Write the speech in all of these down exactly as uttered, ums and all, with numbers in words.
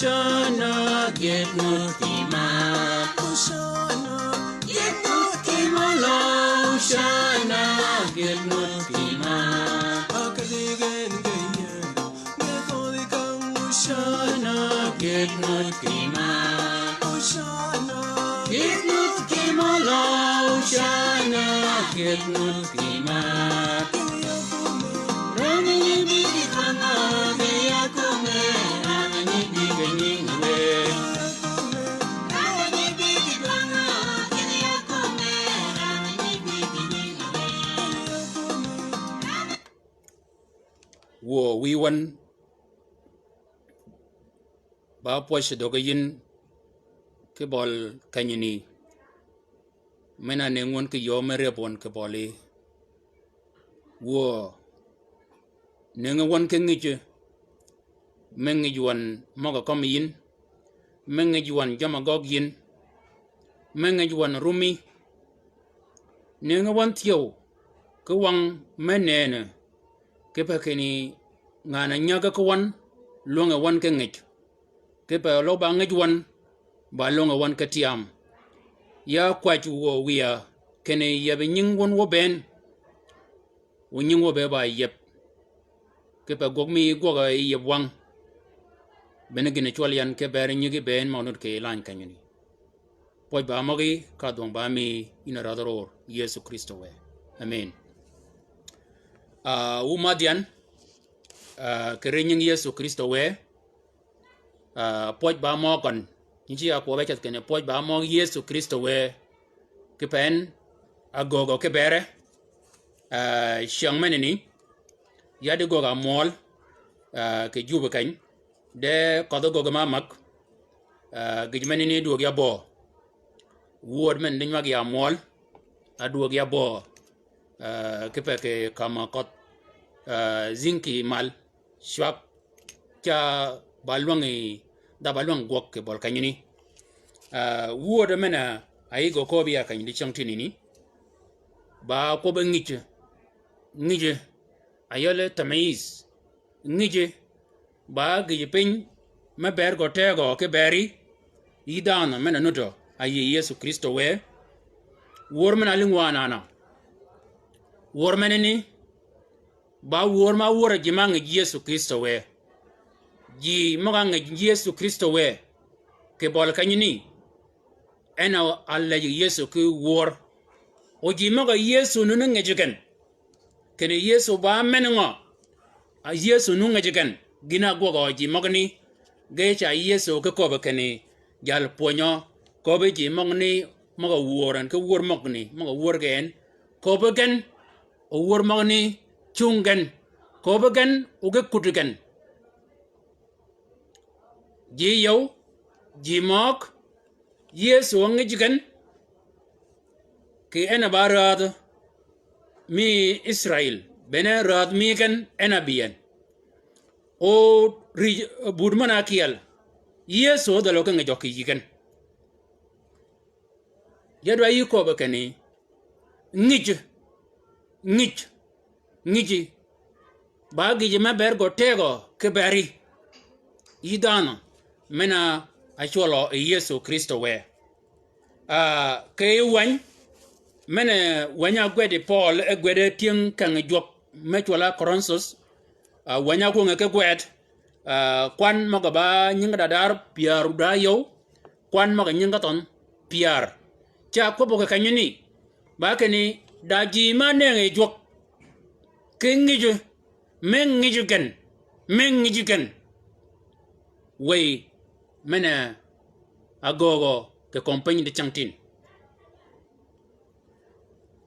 Hosanna, get not kima. Hosanna, get not kima, la. Hosanna, get not kima. Hosanna, get not kima. Hosanna, get not kima, la. Hosanna, get not kima. Wuö wïy wøn ba pwøj døge yïn ki bøl kenyini. Men-a nëngi wøn ki yöö me rëb wøn kibøli. Wuö, nëngi wøn ki ngïjji, me ngïj wøn møg-a kømmi yïn, me ngïj wøn jøm-a gøggi yïn, me ngïj wøn rummi. Nëngi wøn thyew ki wang me nëënø, kipe kinni ngan-a nyäggi ki wøn lwønge wøn ki ngïj. Kipe løg ba ngïj wøn, ba lwønge wøn ki tyam. Ya kwäj wuö wïya, kinni yeb nying wøn wø bënn, wu nying wø be ba yeb. Kipe gwøg mi gwøg-a yi yeb wang. Bene gïn-a cwøl yan ki bër nyigi bënn møg-a nud kì lany kenyini. Pwøj ba møgí, ka dhwøng ba mi, yïn a rädhi ror, Yëso Krïstø wë. Amen. Ah, wu madh yan, ah, kì ri nying Yëso Krïstø wë, ah, pwøj ba mø køn, nyi ci a kwøb-a ceth kinni pwøj ba mø Yëso Krïstø wë, kipe en, a gögø ki bërre, ah, cyäng menani, ya di göggi amwøl, ah, kì jubbi keny, de kødhi göggi ma mäg, ah, gïj menani dwöggi aböö. Wööd men di nywag ya amwøl, a dwöggi aböö, ah, kipe kì ka ma kødh, ah, zïng kì mal, cwag, ca ba lwängi, dha ba lwäng gwøg kì bøl kenyini. Ah, wööd men-a, a yï gø köbbi ya keny di cäng tinini. Ba kwøbbi ngïjji, ngïjji, a yøli tamyiz, ngïjji, ba gïjji piny, me ber gø tegø ki beri, yï dhanhø men-a nudø, a yï Yëso Krïstø wë, wör men-a álïng wa anana. Wör menani, ba wör ma wör ji ma ngïj Yëso Krïstø wë. Ji møg-a ngïj Yëso Krïstø wë, kì bøl kenyini, en a lejji Yëso ki wör. O ji møg-a Yëso nuni ngïjji gen. Kinni Yëso ba men ngø, a Yëso nu ngïjji gen, gïn-a ágwøg ji møgani, ge ca Yëso ki köbbi kinni, jal pwönyø, köbbi ji møgani, møg-a wör en, ki wör møgani, møg-a wör gen, köbbi gen, o wör møgani, cung gen, köbbi gen, o ge kut gen. Ji yøw, ji møøg, Yëso a ngïj gen, kì en a ba räädh mi Israil, bene räädh mi gen en a bï en. O rij, bud men-a ákyel, Yëso dhäl-a ki ngïjø kì yï gen. Ya dwa yï köbbi kinni, ngïj, ngïj, ngïji, ba gïjø me ber gø tegø ki beri. Yï dhanhø, men-a ácwøllø yi Yëso Krïstø wë. Ah, kì wäny, men-a wäny-a ágwedi Pøøl, e gwede tyëng keng jwøk, me cwøll-a Korinthus, ah, wäny-a ákwönge ki gwed, ah, kwan møg-a ba nyingi dadar pyär da yøw, kwan møg-a nyingi thønh pyär. Ca kwøbbi kì kenyani, ba kinni, da ji ma nëngi jwøk, ki ngïjø, Me ngïjø gen, me ngïjø gen. Wëy, men-a ágöögø kì kömi piny di cängtïn.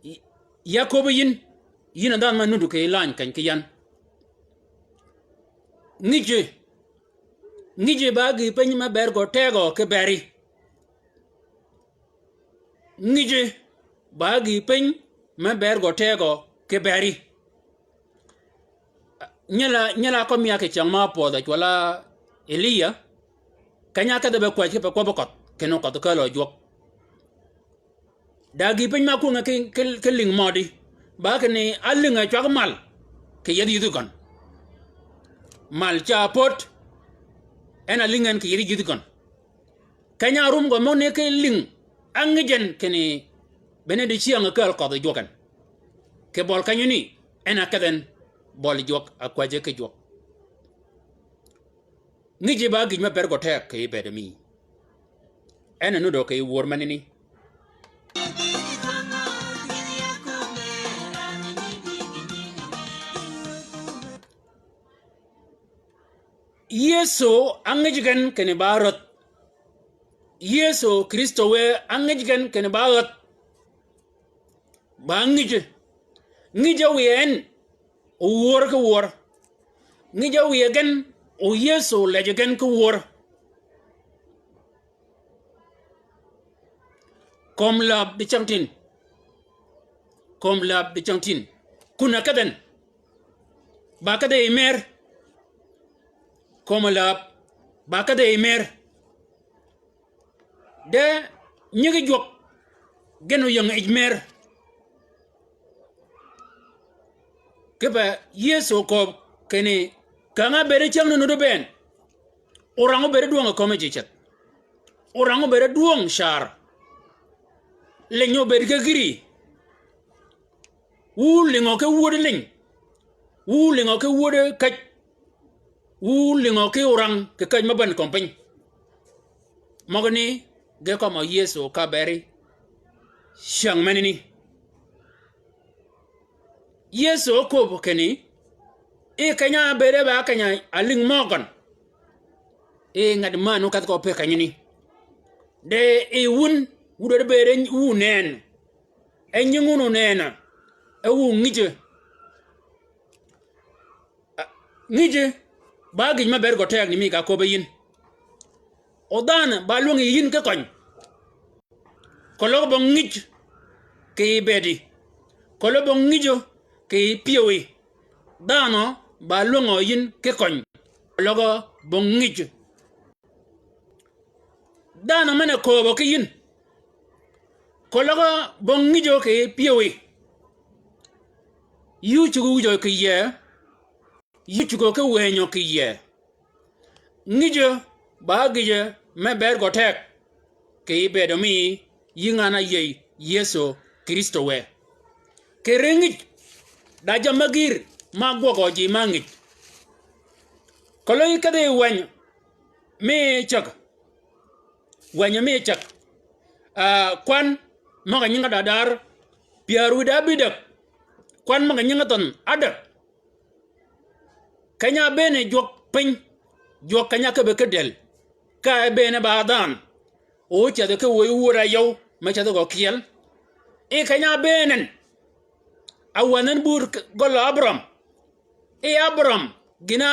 Y-, ya köbbi yïn, yïn a dhanhø me nuti kì lany keny ki yan. Ngïjø, ngïjø ba gïï piny me ber gø tegø ki beri. Ngïjø ba gïï piny me ber gø tegø ki beri. Nyel-a, nyel-a kømmi ya kì cyäng ma pwødh-a cwøl-a Eliya, keny-a ákedh-a be kwäj kipe kwøbbi kødh, kinni kødh kälø jwøk. Da gïï piny ma kwönge ki, ki, ki lïng mødi, ba kinni álïng-a cwag mal kì yethi yïdhi gøn. Mal ca pöt, en álïng en kì yethi yïdhi gøn. Keny-a árum gø møgani ki lïng, á ngïj en kinni bene dicyäng ákääl kødh jwøk en. Kì bøli kenyani, en a kedh en bøli jwøk, a kwäjji ki jwøk. Ngïjji ba gïj me ber gø teg kì bëëd mi. En a nuddø kì wör menani. Yëso á ngïj gen kinni ba rädh. Yëso Krïstø wë á ngïj gen kinni ba rädh. Ba ngïjø. Ngïjø wiye en o wör ki wör. Ngïjø wiye gen o Yëso lejø gen ki wör. Kömi läb di cängtïn. Kömi läb di cängtïn. Kun-a kedh en. Ba kedh yi mer. Kömi läb. Ba kedh yi mer. De nyigi jwøk gen oyäng yij mer. Kipe Yëso kööb kinni käng-a ábëëd cäng ni nuti bënn. Orang óbëëd dwöng-a kömi ji ceth. Orang óbëëd dwöng car. Liny óbëëd ki gïri. Wu lïngø ki wödi liny. Wu lïngø ki wödi käj. Wu lïngø ki orang kì käj me bän kömi piny. Møgani ge kømmi Yëso ka beri cyäng menani. Yëso kööb kinni, e keny-a ábëëd e ba keny-a álïng mø gøn. E ngat männ ókedh kø pe kenyani. De e wun, wu dwaddi bëëd e wu nëën. E nying wun onëën-a, e wu ngïjø. Ngïjø, ba gïj me ber gø teg ni mi ka köbbi yïn. O dhanhø ba lwängi yïn ki køny. Keløg bong ngïj kì bëëdi. Keløg bong ngïjø kì pyëwí. Dhanhø ba lwängø yïn ki køny. Keløg bong ngïj. Dhanhø men-a kööbø ki yïn. Keløg bong ngïjø kì pyëwí. Yï ócuggi wïjø kì yie. Yï ócuggi ki wënyø kì yie. Ngïjø ba gïjø me ber gø teg. Kì bëëdø mi yï ngan-a áyïëy Yëso Krïstø wë. Kì ri ngïj da jammì gïr ma ágwøgø ji ma ngïj. Keløg kedhi wänyi mi cäg. Wänyi mi cäg. Ah, kwan møg-a nyingi dadar pyär wïdá bïdäg. Kwan møg-a nyingi thønh ádäg. Keny-a ábëën jwøk piny, jwøk keny-a ákäbbi ki dël. Ka e bëën e ba dhanhø. O cedhi ki wëy wöd-a yøw, me cedhi gø kyel. I keny-a ábëën en. Awänhøn bur gøl Abram. I Abram, gïn-a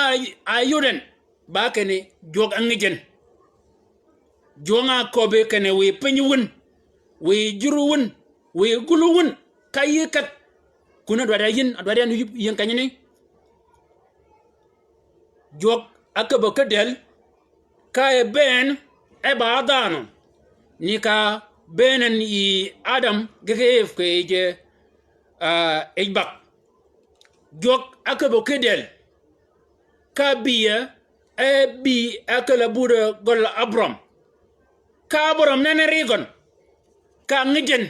áyod en, ba kinni jwøk á ngïj en. Jwøng-a áköbbi kinni wiy piny wun, wiy jur wun, wiy gul wun, ka yï kedh. Kun-a dwaddi yïn, a dwaddi yan yïn kenyani. Jwøk ákäbbø ki dël, ka e bëën e ba dhanhø. Ni ka bëën en yi Adam gï ki Eve kì yij, ah, yij bag. Jwøk ákäbbø ki dël. Ka bïye, e bï e ákäl-a budø gøl Abram. Ka Abram nenni ri gøn. Ka ngïj en,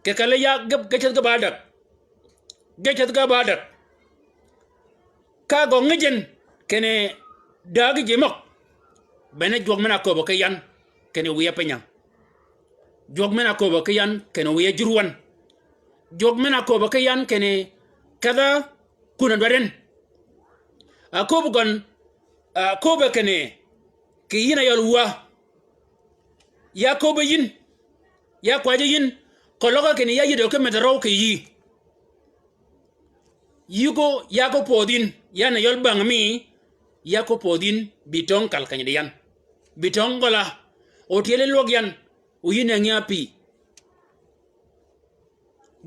kì kelli ya ge, ge ceth ge ba däg. Ge ceth ge ba däg. Ka gø ngïj en, kinni däägi ji møg. Bene jwøk men-a kööbø ki yan, kinni wiye piny-a. Jwøk men-a kööbø ki yan, kinni wiye jur wän. Jwøk men-a kööbø ki yan, kinni kedha kun-a dwaddi en. Aköbbi gøn, aköbbi kinni, kì yïn a yøl wa. Ya köbbi yïn, ya kwajji yïn, keløg kinni ya yïdø ki medh røw kì yï. Yï ko, ya ko pödh yïn, yan a yøl bang mi, ya ko pödh yïn, bï töng kal keny di yan. Bï töng gøla, o tyeli lwøg yan, o yïn a ngi a pï.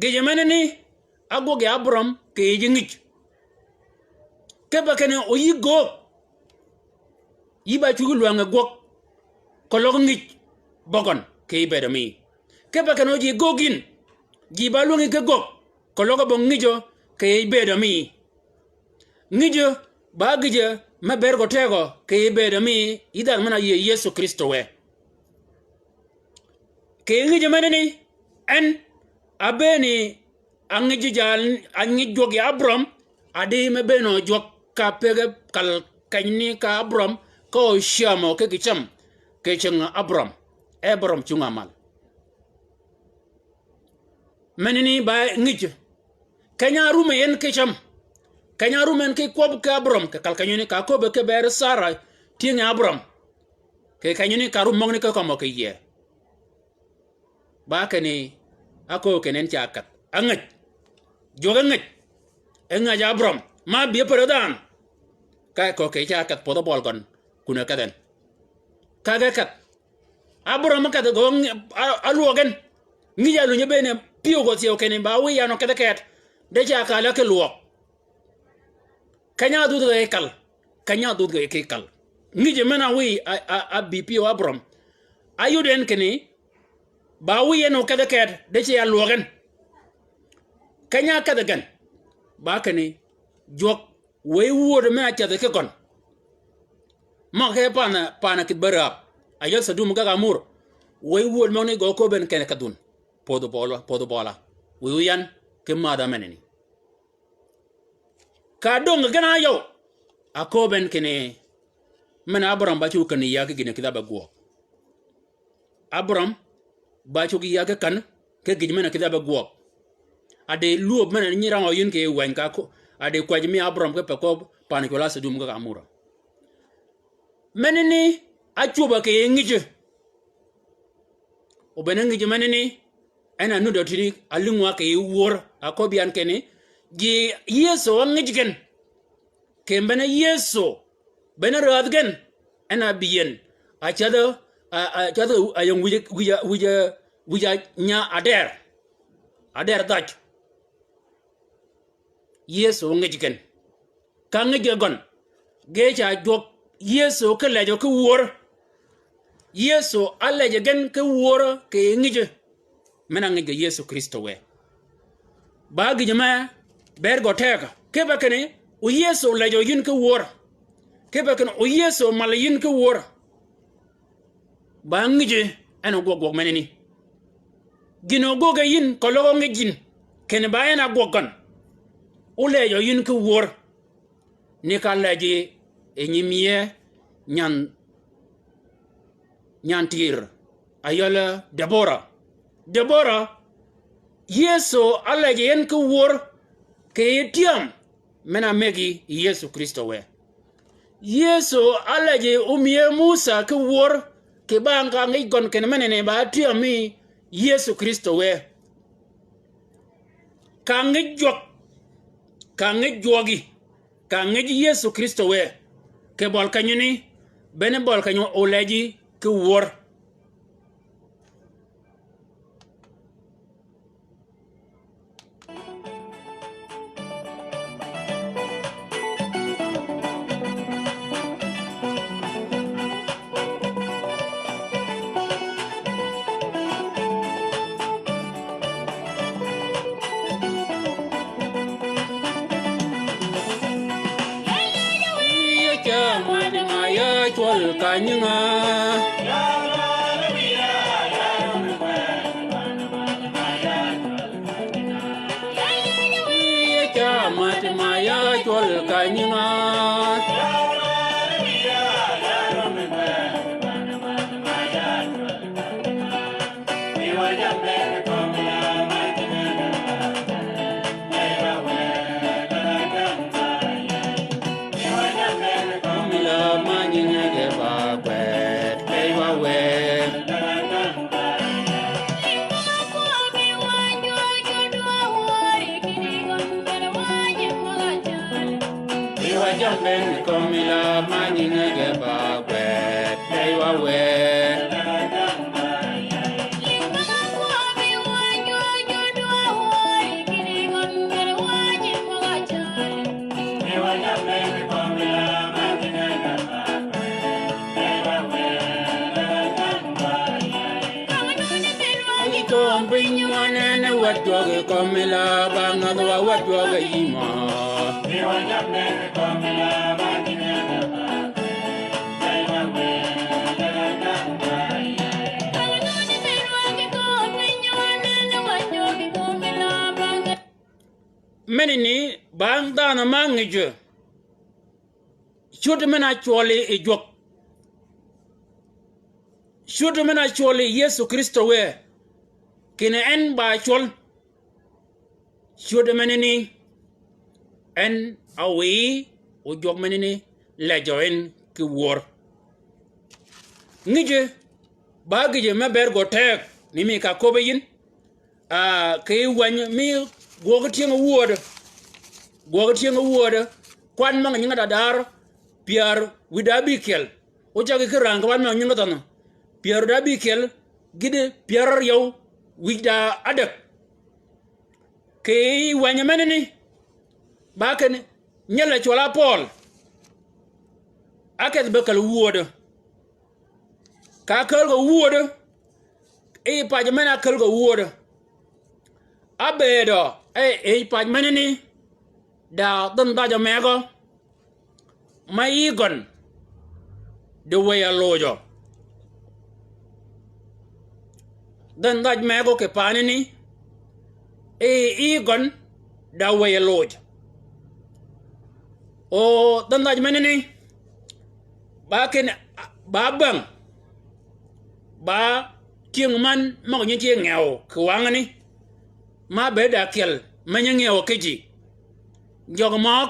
Gïjø menani, ágwøg yi Abram kì yij ngïj. Kipe kinni o yï göög, yï ba cuggi lwäng yi gwøg, keløg ngïj bøgøn kì yij bëëdø mi. Kipe kinni o ji göög yïn, ji ba lwängi ki göög, keløg bong ngïjø kì yij bëëdø mi. Ngïjø ba gïjø me ber gø tegø kì yij bëëdø mi, yï dhanh men-a yïëy Yëso Krïstø wë. Kì ngïjø menani, en a bëëni a ngïj jal, a ngïj jwøk yi Abram, a di me bëënø jwøk ka pëgge kal kenyni ka Abram, ka o cyämø ki kì cam, kì cing Abram. Abram cung amal. Menani ba ngïj. Keny-a árum en ki cam. Keny-a árum en ki kwøb ki Abram, kì kal kenyni ka köbbi ki ber Sara tyëng yi Abram. Kì kenyni ka árum møgani ki kømø kì yie. Ba kinni, ákööb kinni en ca kedh. Ángäj. Jwøk ángäj. Ángäj Abram. Ma bï ápär dhanhø. Ka kööb kì ca kedh pödhø bøli gøn. Kun-a kedh en. Ka ge kedh. Abram ákedh gø ng-, a, alwøg en. Ngïj a lunyi bënn pyëw gø thyew kinni ba wiy yan o kedhi ked. De ca kal-a ki lwøg. Keny-a dhudh gø ki kal. Keny-a dhudh gø ki kal. Ngïjø men-a wiy a, a, a bï pyëw Abram. Áyod en kinni, ba wiy en o kedhi ked, de ce ya lwøg en. Keny-a kedhi gen. Ba kinni, jwøk, wëy wööd men-a cedhi ki gøn. Møg-a ke pan, pan kïdhi bär räb. A yäl Sodom gag Amora. Wëy wööd møgani gø köbbi en kinni kedhun. Pödhi bøla, pödhi bøla. Wiy oyan, ki mädha menani. Ka döng gen-a áyøw. Aköbbi en kinni, men Abram ba cuggi kän yïa ki gïn-a kïdhi ábe gwøg. Abram ba cuggi yïa ki kän, ki gïj men-a kïdhi ábe gwøg. A di lwöb men-a nyi rangø yïn kì wäny ka ko, a di kwäjji mi Abram kipe köbbi pan cwøll á Sodom gag Amora. Menani, ácwöb-a kì yij ngïjø. O bene ngïjø menani, en a nuddi tïni, a lïngwa kì yij wör, a köbbi yan kinni, ji Yëso wa ngïj gen. Kì bene Yëso, bene räädh gen, en a bï yien, a cädhø, a, a cädhø, a ying wïj, wïj, wïj, wïj nya adër. Adër dhaj. Yëso ngïj gen. Ka ngïj gen gøn. Ge ca jwøk Yëso ki lejø ki wör. Yëso a lejø gen ki wör kì ngïjø. Men-a ngïj gen Yëso Krïstø wë. Ba gïjø me ber gø tegø. Kipe kinni, o Yëso lejø yïn ki wör. Kipe kinni, o Yëso malø yïn ki wör. Ba ngïjø en ogwøg gwøg menani. Gïn-a ogwøge yïn keløg óngïj yïn. Kinni ba en a gwøg gøn. Ólejø yïn ki wör. Ni ka lejji yi nyiim yie nyan, nyan tïr. A yøl Debora. Debora, Yëso a lejji en ki wör kì yij tyam. Men-a mëggi Yëso Krïstø wë. Yëso a lejji ómïye Musa ki wör, kì bang ka ngïj gøn kinni menani ba tyam mi Yëso Krïstø wë. Ka ngïj jwøk, ka ngïj jwøgi, ka ngïj Yëso Krïstø wë. Kì bøl kenyø ni, bene bøl kenyø olejji ki wör. Wiye ca mad ma ya cwøl ka nyinga. Wiye ca mad ma ya cwøl ka nyinga. Menani, bang dhanhø ma ngïjø. Cuddi men-a cwøli yi jwøk. Cuddi men-a cwøli Yëso Krïstø wë. Kinni en ba cwøl. Cuddi menani, en a wiy, o jwøk menani, lejjø en ki wör. Ngïjø, ba gïjø me ber gø teg, ni mi ka köbbe yïn. Ah, kì yij wäny mi gwøg tyëng wödø. Gwøg tyëng wödø. Kwan møg-a nyinge da dar pyär wïdá bïkyel. O caggi ki rang kì wan møg-a nyinge dhanhø. Pyär wïdá bïkyel, gïti pyär áryew wïdá ádäg. Kì yij wäny menani, ba kinni, nyel-a cwøl-a Pøøl. Ákedh be käl wödø. Ka ákäl gø wödø, yij pac men-a ákäl gø wödø. Ábëëdø, e, yij pac menani, da dhanh dhajø megø, ma yï gøn, di wëy-a lojø. Dhanh dhaj megø kì paanani, e, yï gøn, da wëy-a lojø. O, dhanh dhaj menani, ba kinni, ba bäng, ba tyëng man møg-a nyi tyëng ngeu kì wangani, ma bëëd da kyel, me nyi ngeu ki ji. Jøg møg,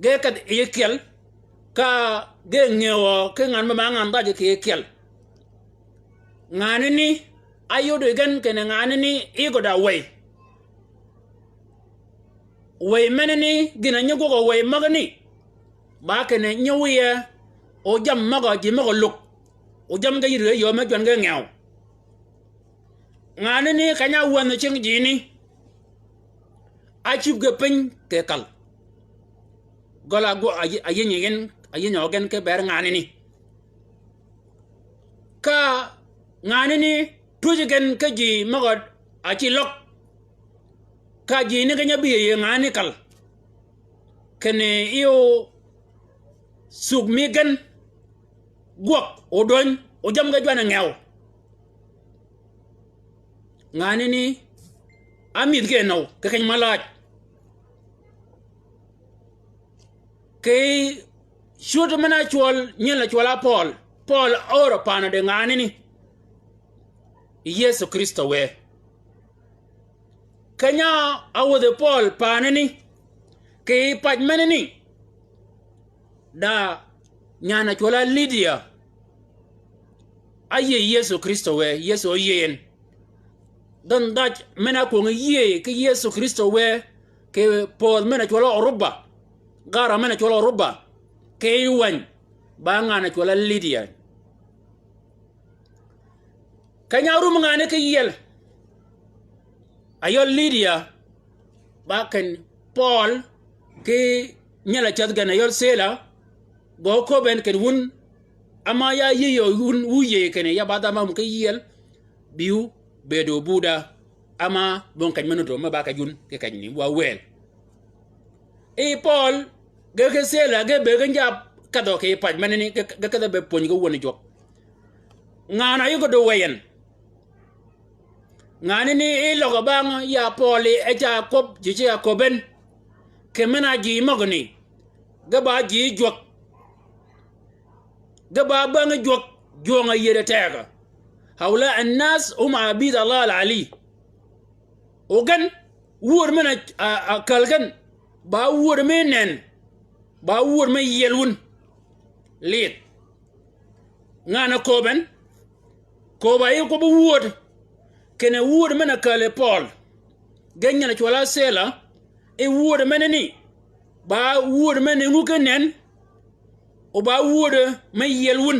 ge kedh yi kyel, ka ge ngeu ki ngan me ba ngan dhajø kì yi kyel. Nganani, áyod yi gen kinni nganani, yï gø da wëy. Wëy menani, gïn-a nyi gwøg-a wëy møgani. Ba kinni nyi wïye, o jammì møg-a ji møg-a lug. O jammì ge yïddi ge yöö me jwän ge ngeu. Nganani keny-a áwänhø cingi jini. Ácïb ge piny kì kal. Gøl-a gwø-, a yï-, a yïnyi gen, a yïnyø gen ki ber nganani. Ka nganani twöjji gen ki ji møg-a cï løg. Ka jini keny-a ábï yïëy yi nganani kal. Kinni yï o cugg mi gen gwøg, o döny, o jammì ge jwän-a ngeu. Nganani, ámïdh gen nøw, kì keny mø laaj. Kì cwöd men-a cwøl, nyel-a cwøl-a Pøøl. Pøøl óörø panø di nganani. Yëso Krïstø wë. Keny-a áwädhi Pøøl panani, kì pac menani, da nyan-a cwøl-a Lidia, áyïëy Yëso Krïstø wë, Yëso óyïëy en. Dhanh dhaj men-a kwöngi yïëy ki Yëso Krïstø wë, kì pödh men-a cwøl-a Oruba, gara men-a cwøl-a Oruba, kì yij wäny, ba ngan-a cwøl-a Lidia. Keny-a árum nganani ki yiel. A yøl Lidia, ba ken Pøøl, ki nyel-a cädh gen a yøl Sila, gø köbben ken wun, ama ya yïëy wun, wu yïëy kinni ya ba dha ma árum ki yiel, bï wu bëëd obudha, ama bong keny men-a ódöög me ba keny wun, ki keny ni wa wëël. Yi Pøøl, ge ki Sila, ge bëëd gen ja kedhø kì pac menani, ge, ge kedhø be pwönyi ge wöni jwøk. Ngan-a yï gø dø wëy en. Nganani yi løg-a bang ya Pøøl yi e ca köbbi, ji ca köbben. Kì men-a ji møgani. Ge ba ji jwøk. Ge ba bang jwøk, jwøng-a yïëde tegø. Haula annas hum abid Allah al-ali. O gen, wööd men-a, a, a kal gen, ba wööd me nen, ba wööd me yiel wun. Lidh. Ngan-a köbben, köbb-a yï kwøbbi wööd, kinni wööd men-a kali Pøøl. Ge nyel-a cwøl-a Sila, yi wööd menani, Ba wuöd me nengu ki nen, o ba wuöd me yiel wun.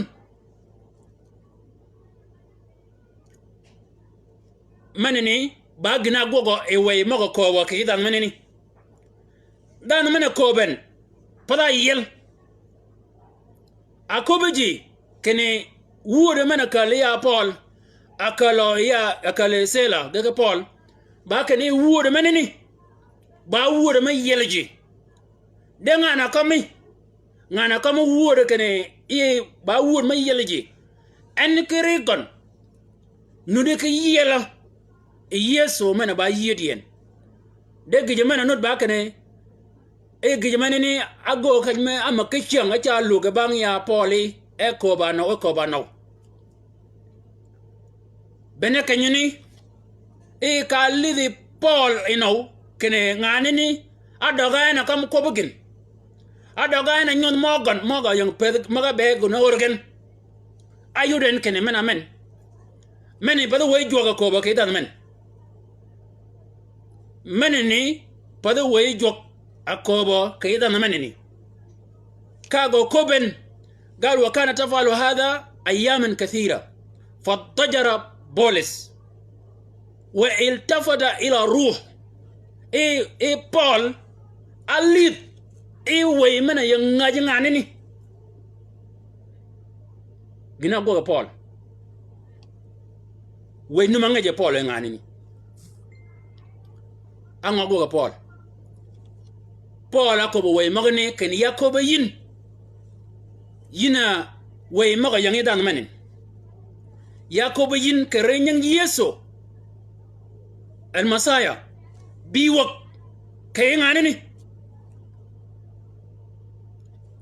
Menani, ba gïn-a ágwøgø yi wëy møg-a kööbø kì yij dhanhø menani. Dhanhø men-a kööb en, path-a yiel. A köbbi ji, kinni wuöd men-a källi ya Pøøl, a kälø ya, a källi Sila, ge ki Pøøl. Ba kinni wuöd menani, ba wuöd me yiel ji. De ngan-a kømmi, ngan-a kømmi wuöd kinni, i ba wuöd me yiel ji. En ki ri gøn. Nuddi ki yielø, yi Yëso men-a ba yied yi en. De gïjø men-a nud ba kinni, e gïjø menani ágöög kej me ámäg ki cyäng, e ca lug kì bang ya Pøøli, e kööb-a nöw, e kööb-a nöw. Bene kenyani, i ka álidhi Pøøl yi nöw, kinni nganani, ádøg-a en a kømmi kwøbbi gïn. Ádøg-a en a nyodh mø gøn, mø ga ying pëthi, mø ga be gøn ör gen. Áyod en kinni men-a men. Meni pathi wëy jwøk a kööbø kì yij dhanhø men. Menani, pathi wëy jwøk a kööbø kì yij dhanhø menani. Ka gø köbben, قال: وكان تفعل هذا أياما كثيرة، فاضطجر بولس، والتفت إلى الروح. I, i Pøøl, álidh, i wëy men-a yi ngäj nganani. Gïn-a ágwøg yi Pøøl. Wëy num-a ngäj yi Pøøl yi nganani. Á ngø ágwøg yi Pøøl? Pøøl áköbbi wëy møgani kinni ya köbbi yïn. Yïn a wëy møg-a ying yi dhanhø menani. Ya köbbi yïn kì ri nying Yëso. El Mesaya. Bï wäg. Kì yij nganani.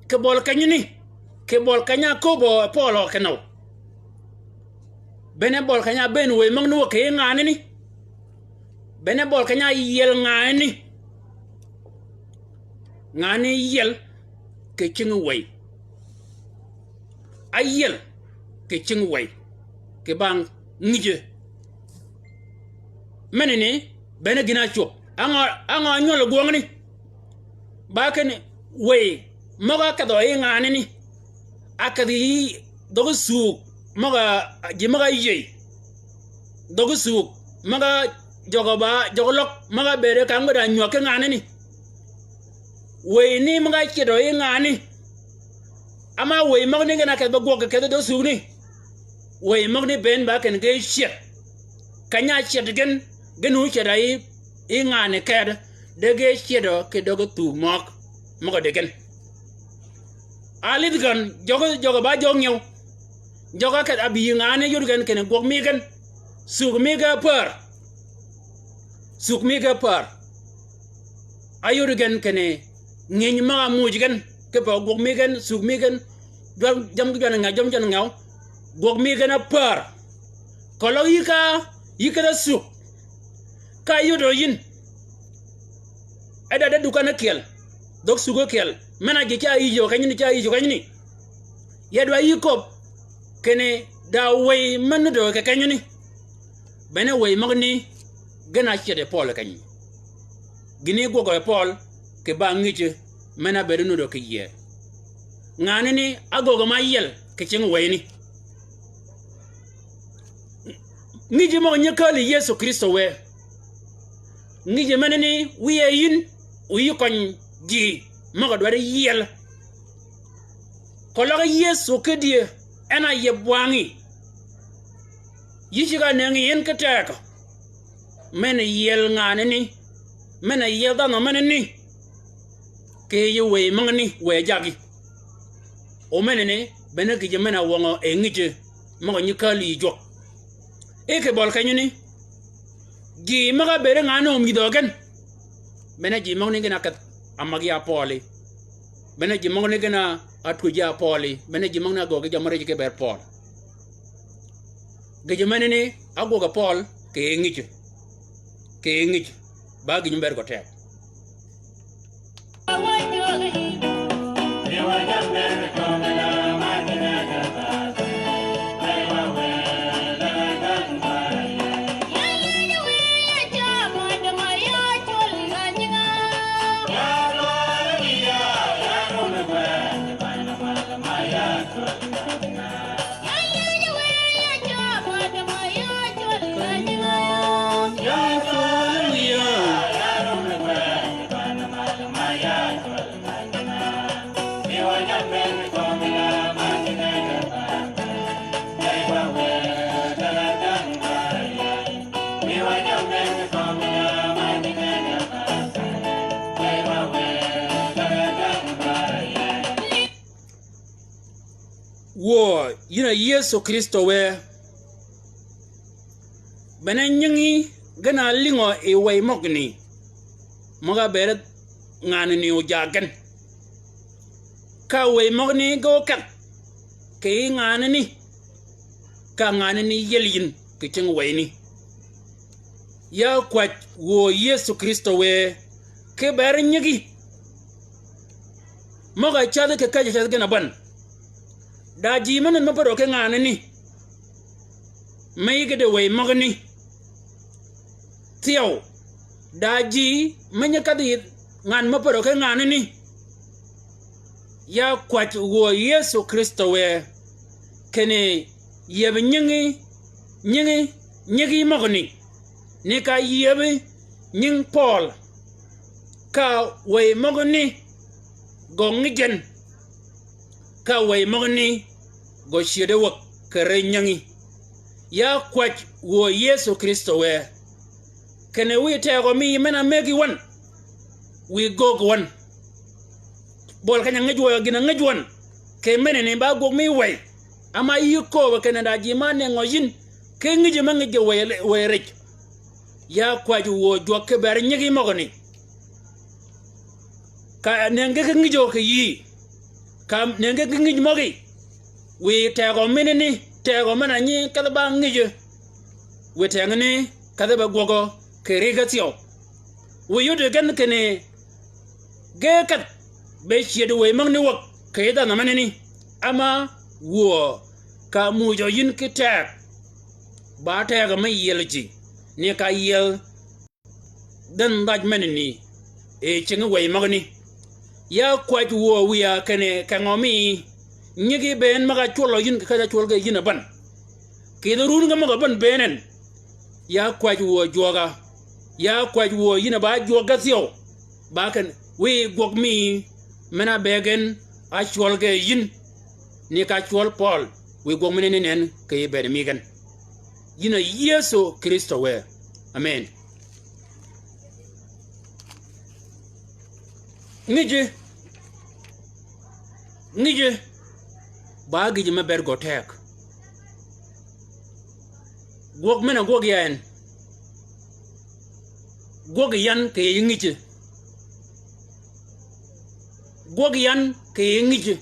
Kì bøli kenyani. Kì bøli keny-a áköbbi Pøøl ø kinøw. Bene bøli keny-a ábëën wëy møgani wø kì yij nganani. Bene bøli keny-a áyiel nganani. Nganani yiel kì cing wëy. Áyiel kì cing wëy. Kì bang ngïjø. Menani, bene gïn-a ácwöb. Á ngø, á ngø ánywøl gwøngani. Ba kinni, wëy møg-a ákedhø yi nganani. Ákedhi yi dhøggi sug, møg-a, ji møg-a áyïëy. Dhøggi sug, møg-a jøg-a ba, jøg-a løg, møg-a bëëde ka ngwed a nywäg ki nganani. Wëy ni møg-a ácedø yi nganani. Ama wëy møgani gen a kedh be gwøg kì kedhi dhøggi sugni. Wëy møgani bënn ba kinni ge ced. Keny-a áced gen, gen óced-a yi, yi nganani kedi, de ge cedø kì dhøggi thug møg, møg-a di gen. Álidh gen, jøggi, jøggi ba jøggi ngew. Jøggi ákedh ábï yi nganani yod gen kinni gwøg mi gen. Sug mi ge ápär. Sug mi ge ápär. Áyod gen kinni ngïny møg-a ámuuj gen. Kipe gwøg mi gen, sug mi gen. Jwam, jam ki jwan ngew, jam jwan ngew. Gwøg mi gen ápär. Keløg yï ka, yï kedh-a sug. Ka áyodø yïn. E da de dukan ákyel. Dhøg sug ákyel. Men-a ji ca yïjø kenyani, ca yïjø kenyani. Ya dwa yï köbb. Kinni da wëy me nuddø kì kenyani. Bene wëy møgani gen a áced yi Pøøl keny. Gïni gwøgø yi Pøøl kì ba ngïjø men-a ábëëd nuddø kì yie. Nganani ágöggi ma yiel kì cing wëyni. Ngïjø møg-a nyi kääl yi Yëso Krïstø wë. Ngïjø menani wiye yïn, o yï køny ji møg-a dwaddi yiel. Keløg Yëso kidyë en a yieb wangí. Yï ceg-a nëngi en ki teg. Men-a yiel nganani. Men-a yiel dhanhø menani. Kì yij wëy møgani, wëy jaggi. O menani, bene gïjø men-a wøngø e ngïjø møg-a nyi kääl yï jwøk. E kì bøli kenyani, ji møg-a ábëëd ngan-a ómïdhø gen. Bene ji møgani gen a kedh a mag ya Pøøli. Bene ji møgani gen a twöj ya Pøøli. Bene ji møgani ágöggi jø mø rijji ki ber Pøøl. Gïjø menani ágwøg a Pøøl kì ngïjø. Kì ngïjø. Ba gïjø mø ber gø teg. Wuö, yïn a Yëso Krïstö wë, bene nyingi gen a lïngø yi wëy møgani, møg-a bëëd nganani oja gen. Ka wëy møgani ge oketh kì yij nganani, ka nganani yiel yïn kì cingi wëyni. Ya kwäj wuö Yëso Krïstö wë, ki bëëd nyigi møg-a cädhi kì käjj-a cädhi gen a bän. Da ji men-a mø pa rø ki nganani, me yïge di wëy møgani. Thyew, da ji me nyi kädhi yïdh ngan mø pa rø ki nganani. Ya kwäj wuö Yëso Krïstö wë, kinni yieb nyingi, nyingi, nyigi møgani, ni ka yieb nying Pøøl, ka wëy møgani gø ngi gen, ka wëy møgani gø cyëddi wäg kì ri nyingi. Ya kwäj wuö Yëso Krïstö wë, kinni wiy tegø mi men-a mëggi wøn, wiy göög wøn. Bøl keny-a ngij wø gïn-a ngij wøn, kì menani ba gwøg mi wëy. Ama yï kööbø kinni da ji ma nëngø yïn, ki ngiji me ngij wëy, wëy rij. Ya kwäj wuö jwøk ki bëëd nyigi møgani. Ka nëngi ki ngijø kì yïí, ka nëngi ki ngij møgí. Wiy tegø menani, tegø men-a nyi kedhi ba ngijø. Wiy tegø ni kedhi be gwøgø kì ri ge thyew. Wiy yuddi gen kinni ge kedh be cyëddi wëy møgani wäg kì yij dhanhø menani. Ama wuö ka muuj yïn ki teg, ba tegø me yiel ji, ni ka yiel dhanhø dhaj menani, e cingi wëy møgani. Ya kwäj wuö wiya kinni kengø mi nyigi bënn møg-a cwøllø yïn kì käjj-a cwøl ge yïn a bän. Kì yij run ge møg-a bän bënn en. Ya kwäj wuö jwøøg-a. Ya kwäj wuö yïn a ba jwøøg ge thyew. Ba kinni wiy gwøg mi men-a bëgg en a cwøl ge yïn. Ni ka cwøl Pøøl, wiy gwøg menani nënn kì yij bëëd mi gen. Yïn a Yëso Krïstö wë. Amen. Ngiji, ngiji, ba gïjø me bëëd gø teg. Gwøg men-a gwøg yan, gwøg yan kì yij ngiji. Gwøg yan kì yij ngiji.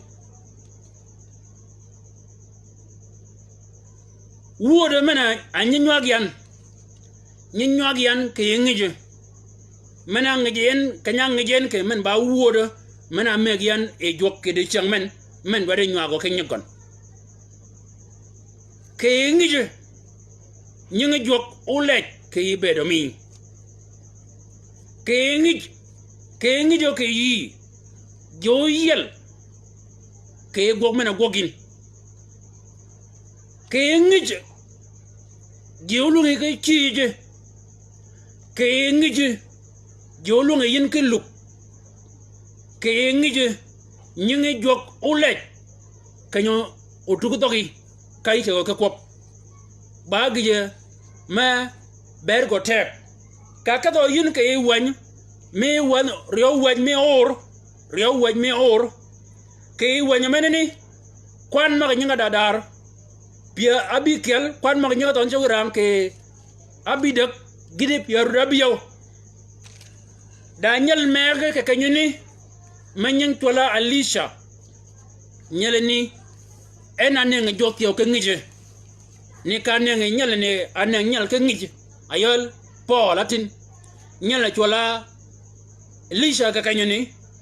Wuödø men-a nyi nywag yan. Nyi nywag yan kì yij ngiji. Men-a ngij en, keny-a ngij en kì men ba wuödø, men-a mëgg yan yi jwøk kì dicäng men, men dwaddi nywagø ki nyig gøn. Kì yij ngiji, nyingi jwøk olej kì yij bëëdø mi. Kì yij ngij, kì yij ngijø kì yïí, ji óyiel, kì yij gwøg men-a gwøg yïn. Kì yij ngiji, ji ólwängi ki cïïji. Kì yij ngiji, ji ólwängi yïn ki lug. Kì yij ngiji, nyingi jwøk olej, keny-a otug dhøggi, ka yï cägø ki kwøb. Ba gïjø me bëëd gø teg. Ka kedhø yïn kì yij wäny, mi wäny, ryeew wäny mi or, ryeew wäny mi or. Kì yij wäny menani, kwan møg-a nyinge dadar pyär ábïkyel, kwan møg-a nyinge thønh cöggi rang kì ábïdäg, gïti pyär rud ábïyøw. Da nyel mëggi kì kenyani, me nying cwøl-a Alica. Nyelani, en a nëngi jwøk thyew ki ngiji. Ni ka nëngi nyelani, a nëngi nyel ki ngiji. Ayøl Pøøl átïn. Nyel cwøl-a Alica kì kenyani,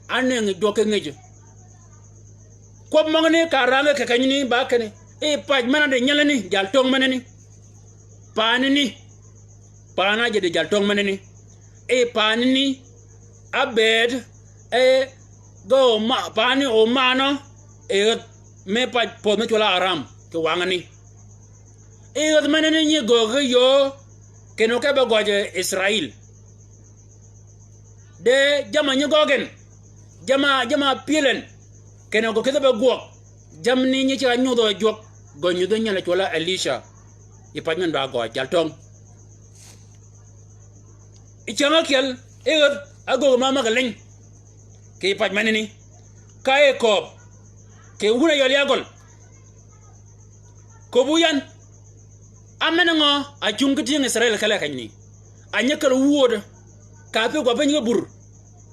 a nëngi jwøk ki ngiji. Kwøb møgani ka rang kì kenyani ba kinni, e pac men-a di nyelani, jaltöng menani. Paanani, paana ji di jaltöng menani. E paanani, ábëëd, e, ge oma-, paani omanø, e ghäth me pac pödh me cwøl-a Aram, kì wangani. E ghäth menani nyi göög ki yöö, kinni okebbe gøj Israil. De jamm-a nyi gøggi en, jamm-a, jamm-a pyël en, Kinni gø kïdhi be gwøg. Jammì ni nyi ca nyudhø jwøk, gø nyudhi nyel cwøl á Elica. Yi pac men ba gø jaltöng. Yi cäng ákyel, yi ädh, ágöggi ma mäg-a liny. Kì pac menani. Ka yi kööb. Kì wun a yøl ya gøl. Köbbu yan. Á men ngø, a cungi ki tyëng Israil kelli kenyani. A nyi käl wuöd. Ka ápï gwøb piny ki bur.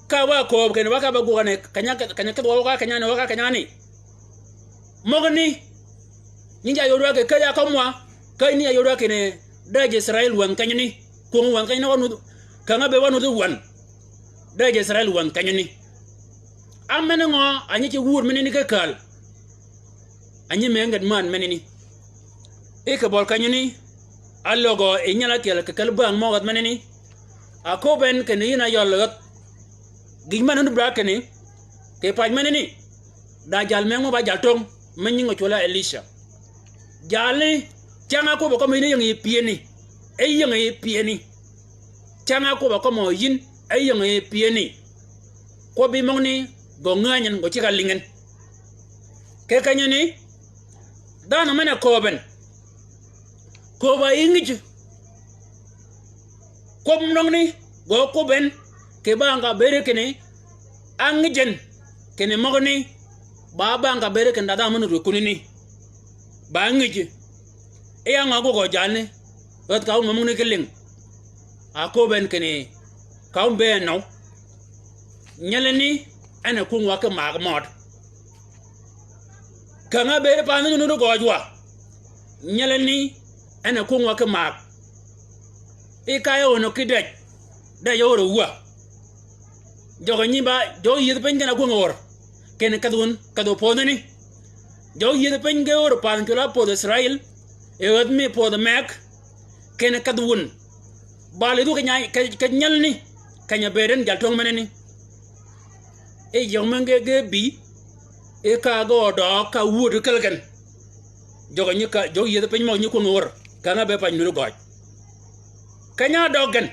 Ka wa kööb kinni wa ka ba gwøg ni, keny-a, keny-a kedh wa wø ka keny-a ni, wø ka keny-a ni. Møgani. Nyi ja yod wa kì käjj-a kømwa, käjj ni ja yod wa kinni, däj Israil wänhi kenyani. Kwöng wänhi kenyani wa nudh, käng-a be wa nudh wän. Däj Israil wänhi kenyani. Á men ngø, a nyi ce wur menani ki kääl. A nyi mëngi gen män menani. Yi kì bøl kenyani, álöggø yi nyal ákyel kì käl bäng møg-a ädh menani. A köbben kinni yïn a yøl ädh. Gïj men nuti bra kinni, kì pac menani. Da jal mëng mø ba jaltöng, me nying-a cwøl á Elica. Jalni, cäng-a ákwøb-a kømmi yïn e ying yi pyëni. E ying yi pyëni. Cäng-a ákwøb-a kømmi yïn, e ying yi pyëni. Kwøbbi møgani, gø ngänyi en, gø ceg-a lïngi en. Kì kenyani, dhanhø men-a kööb en. Kööb-a yi ngïj. Kwøb møgani, gø kwøb en, kì bang ka bëëd kinni, á ngïj en, kinni møgani, ba bang ka bëëd kinni da dhanhø men-a rwöj kunani. Ba ngïj. Yi á ngø ágwøg jalni, ädh ka wun mø møgani ki lïng. A kööb en kinni, ka wun bëën nøw. Nyelani, en a kwöng wa ki maag mød. Käng-a bëëd path ni nuti gøøj wa. Nyelani, en a kwöng wa ki maag. Yi ka yi ønø ki däj. Däj ör wa. Jøg-a nyi ba, jøg-a yiedhi piny gen a kwöng ör. Kinni kedh wun, kedh wun pödhani. Jøg-a yiedhi piny ge ör path cwøl á pödh Israil. E ädh mi pödh meg. Kinni kedh wun. Ba lidhu ke nya, ke, ke nyelani. Keny-a bëëd en jaltöng menani. E jøg men ge, ge bï. E ka ge ødøøg ka wuöd kelli gen. Jøg-a nyi ka, jøg-a yiedhi piny møg nyi kwöng wör. Käng-a be pac nuti gøøj. Keny-a døg gen.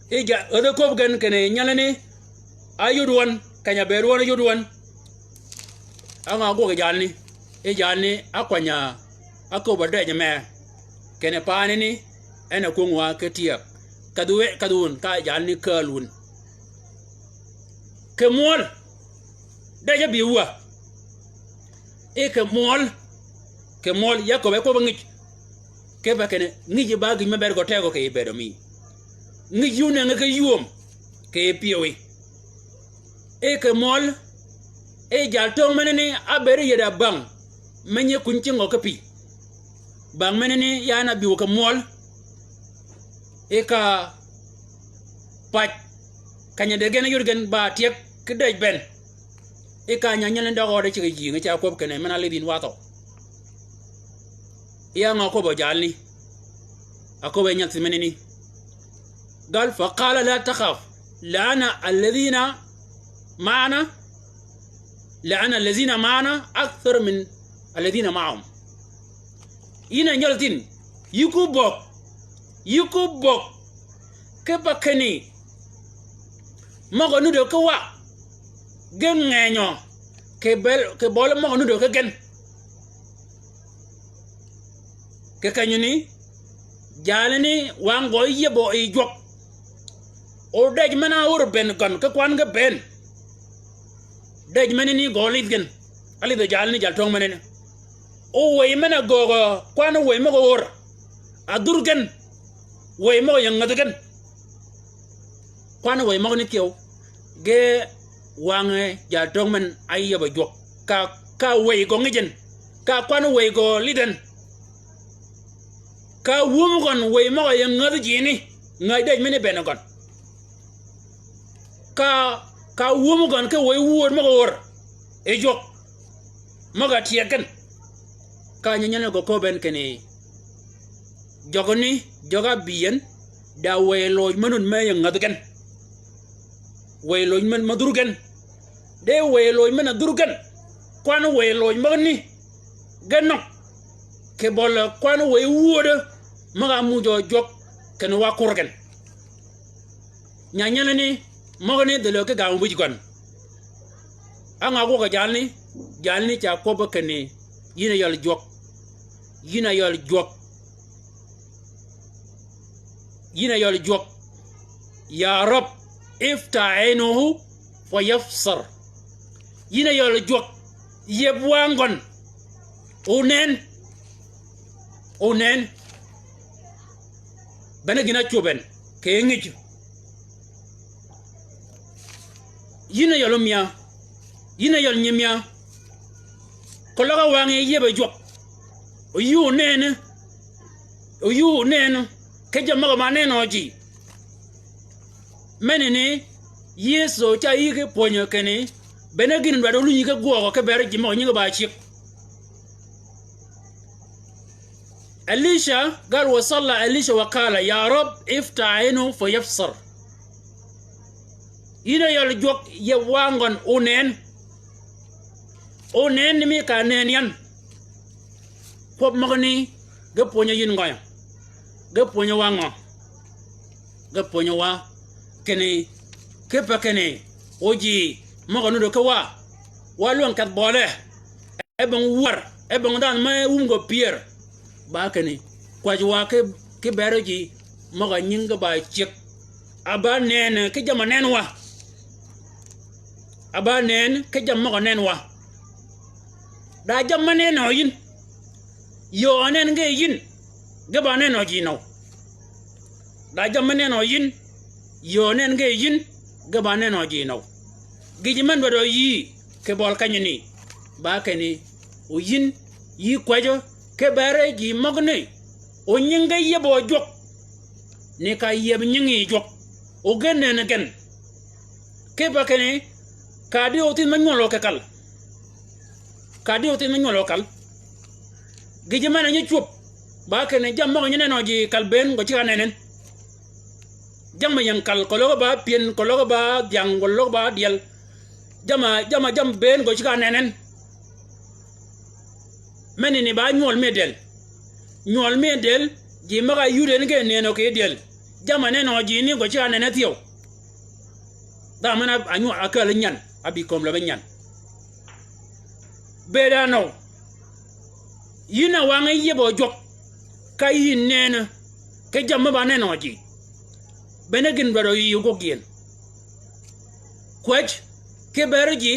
E ja, ädh-a köbbi gen kinni nyelani. Á yod wøn, keny-a bëëd wøn, á yod wøn. Á ngø ágwøg jalni. E jalni, á kwany-a, á köbb-a däj me. Kinni paani ni, en a kwöng wa ki tyëg. Kedh we, kedh wun, ka jalni kääl wun. Kì mwøl. Däj-a bï wa. E kì mwøl. Kì mwøl, ya köbbe kwøbb-a ngïj. Kipe kinni, ngïj ba gïj me bëëd gø tegø kì bëëdø mi. Ngïj yï ónëngi ki ywöm, kì pyëwí. E kì mwøl, e jaltöng menani ábëëd yïd a bäng, me nyi kuny cinggø ki pï. Bäng menani yan a bï wø kì mwøl, e ka pac, keny-a de gen yod gen ba tyëg ki däj bënn. E ka nya nyelani døg ød ceg yïngi ca kwøb kinni men-a lidh yïn wa thøw. Ya ngø köbb-a jalni. Aköbb-a nyal thimeni ni. Gal, فقال لا تخف، لأن الذين معنا، لأن الذين معنا أكثر من الذين معهم. Yïn a nyal thïn, yï ku bögg, yï ku bögg, kipe kinni, møg-a nuddi ki wa, ge ngënyø, kì bøl, kì bøl møg-a nuddi ki gen. Kì kenyani, jalani wang gø yiebø yi jwøk. O dej men-a ör bënn gøn ki kwan ge bënn. Dej menani gø lidh gen. Álidhø jalani jal töng menani. O wëy men-a göögø kwan wëy møg-a ör. Adhur gen. Wëy møg-a ying ngädhi gen. Kwan wëy møgani thyew. Ge wang-a jal töng men áyiebø jwøk. Ka, ka wëy gø ngïj en. Ka kwan wëy gø lidh en. Ka wum gøn wëy møg-a ying ngädhi jini. Ngäj dej meni bënn gøn. Ka, ka wum gøn ki wëy wööd møg-a ör. Yi jwøk. Møg-a tyeg gen. Ka nyanyal ni gø köbben kinni. Jøgani, jøg-a bï en, da wëy loj men-a men-a ying ngädhi gen. Wëy loj men-a dhur gen. De wëy loj men-a dhur gen. Kwan wëy loj møgani. Gen nøng. Kì bøl kwan wëy wöödø. Møg-a muuj jwøk. Kinni wa kur gen. Nyanyal ni, møgani dhil ki gam bïj gøn. Á ngø ágwøg jalani, Jalni ca kwøbbi kinni, yïn a yøl jwøk. Yïn a yøl jwøk. Yïn a yøl jwøk. Ya Rab, iftah aynuhu fa yabsir. Yïn a yøl jwøk. Yeb wangøn. Onen. Onen. Bene gïn-a ácwöb en kì ngïj. Yïn a yøl ómïa. Yïn a yøl nyimïa. Keløg á wang yi yeb a jwøk. Oyuu nenni. Oyuu nenni. Ki jammì møg-a ma nenø ji. Menani, Yëso ca yï ki pwönyø kinni, bene gïn dwaddi ólunyi ki gwøgø ki beri ji møg-a nyingi ba cyëg. Elisha, gal wa salla Elisha wa kala, ya Rab, iftah aynuhu fa yabsir. Yïn a yøl jwøk yeb wangøn onen. Onen ni mi ka nen yan. Kwøb møgani, ge pwönyø yïn ngø? Ge pwönyø wa ngø? Ge pwönyø wa kinni, kipe kinni, o ji møg-a nuddø ki wa, wa lwäng kedh bøle. E bong wär, e bong dhanhø me wum gø pyër. Ba kinni, kwäjji wa ki, ki beri ji møg-a nyingi ba cyëg. A ba nenni ki jamm-a nenwa. A ba nenni ki jamm-a møg-a nenwa. Da jamm-a nenø yïn. Yöö nengi yïn. Ge ba nenø ji nøw. Da jamm-a nenø yïn. Yöö nengi yïn. Ge ba nenø ji nøw. Gïjø men dwaddi yï kì bøl kenyani. Ba kinni, o yïn, yï kwäjjø, ki beri ji møgani. O nyingi yeb o jwøk. Ni ka yeb nyingi jwøk. O gen nenni gen. Kipe kinni, ka di othith me nywøl o kì kal. Ka di othith me nywøl o kal. Gïjø men-a nyi cwöb. Ba kinni jammì møg-a nyi nenø ji kal bënn gø ceg-a nenni en. Jammì ying kal, keløg ba pyën, keløg ba dhyang, keløg ba dyel. Jamm-a, jamm-a, jammì bënn gø ceg-a nenni en. Menani ba nywøl mi dël. Nywøl mi dël, ji møg-a yud en ge nenø kì dël. Jamm-a nenø ji ni gø ceg-a nenni e thyew. Dhanhø men-a nywøl a kääl nyan, a bï kömi løb nyan. Bëëd a nøw. Yïn a wang yeb o jwøk. Ka yïn nenni. Ki jammì ba nenø ji. Bene gïn dwaddi yï ogwøg gïn. Kwäjji, ki beri ji,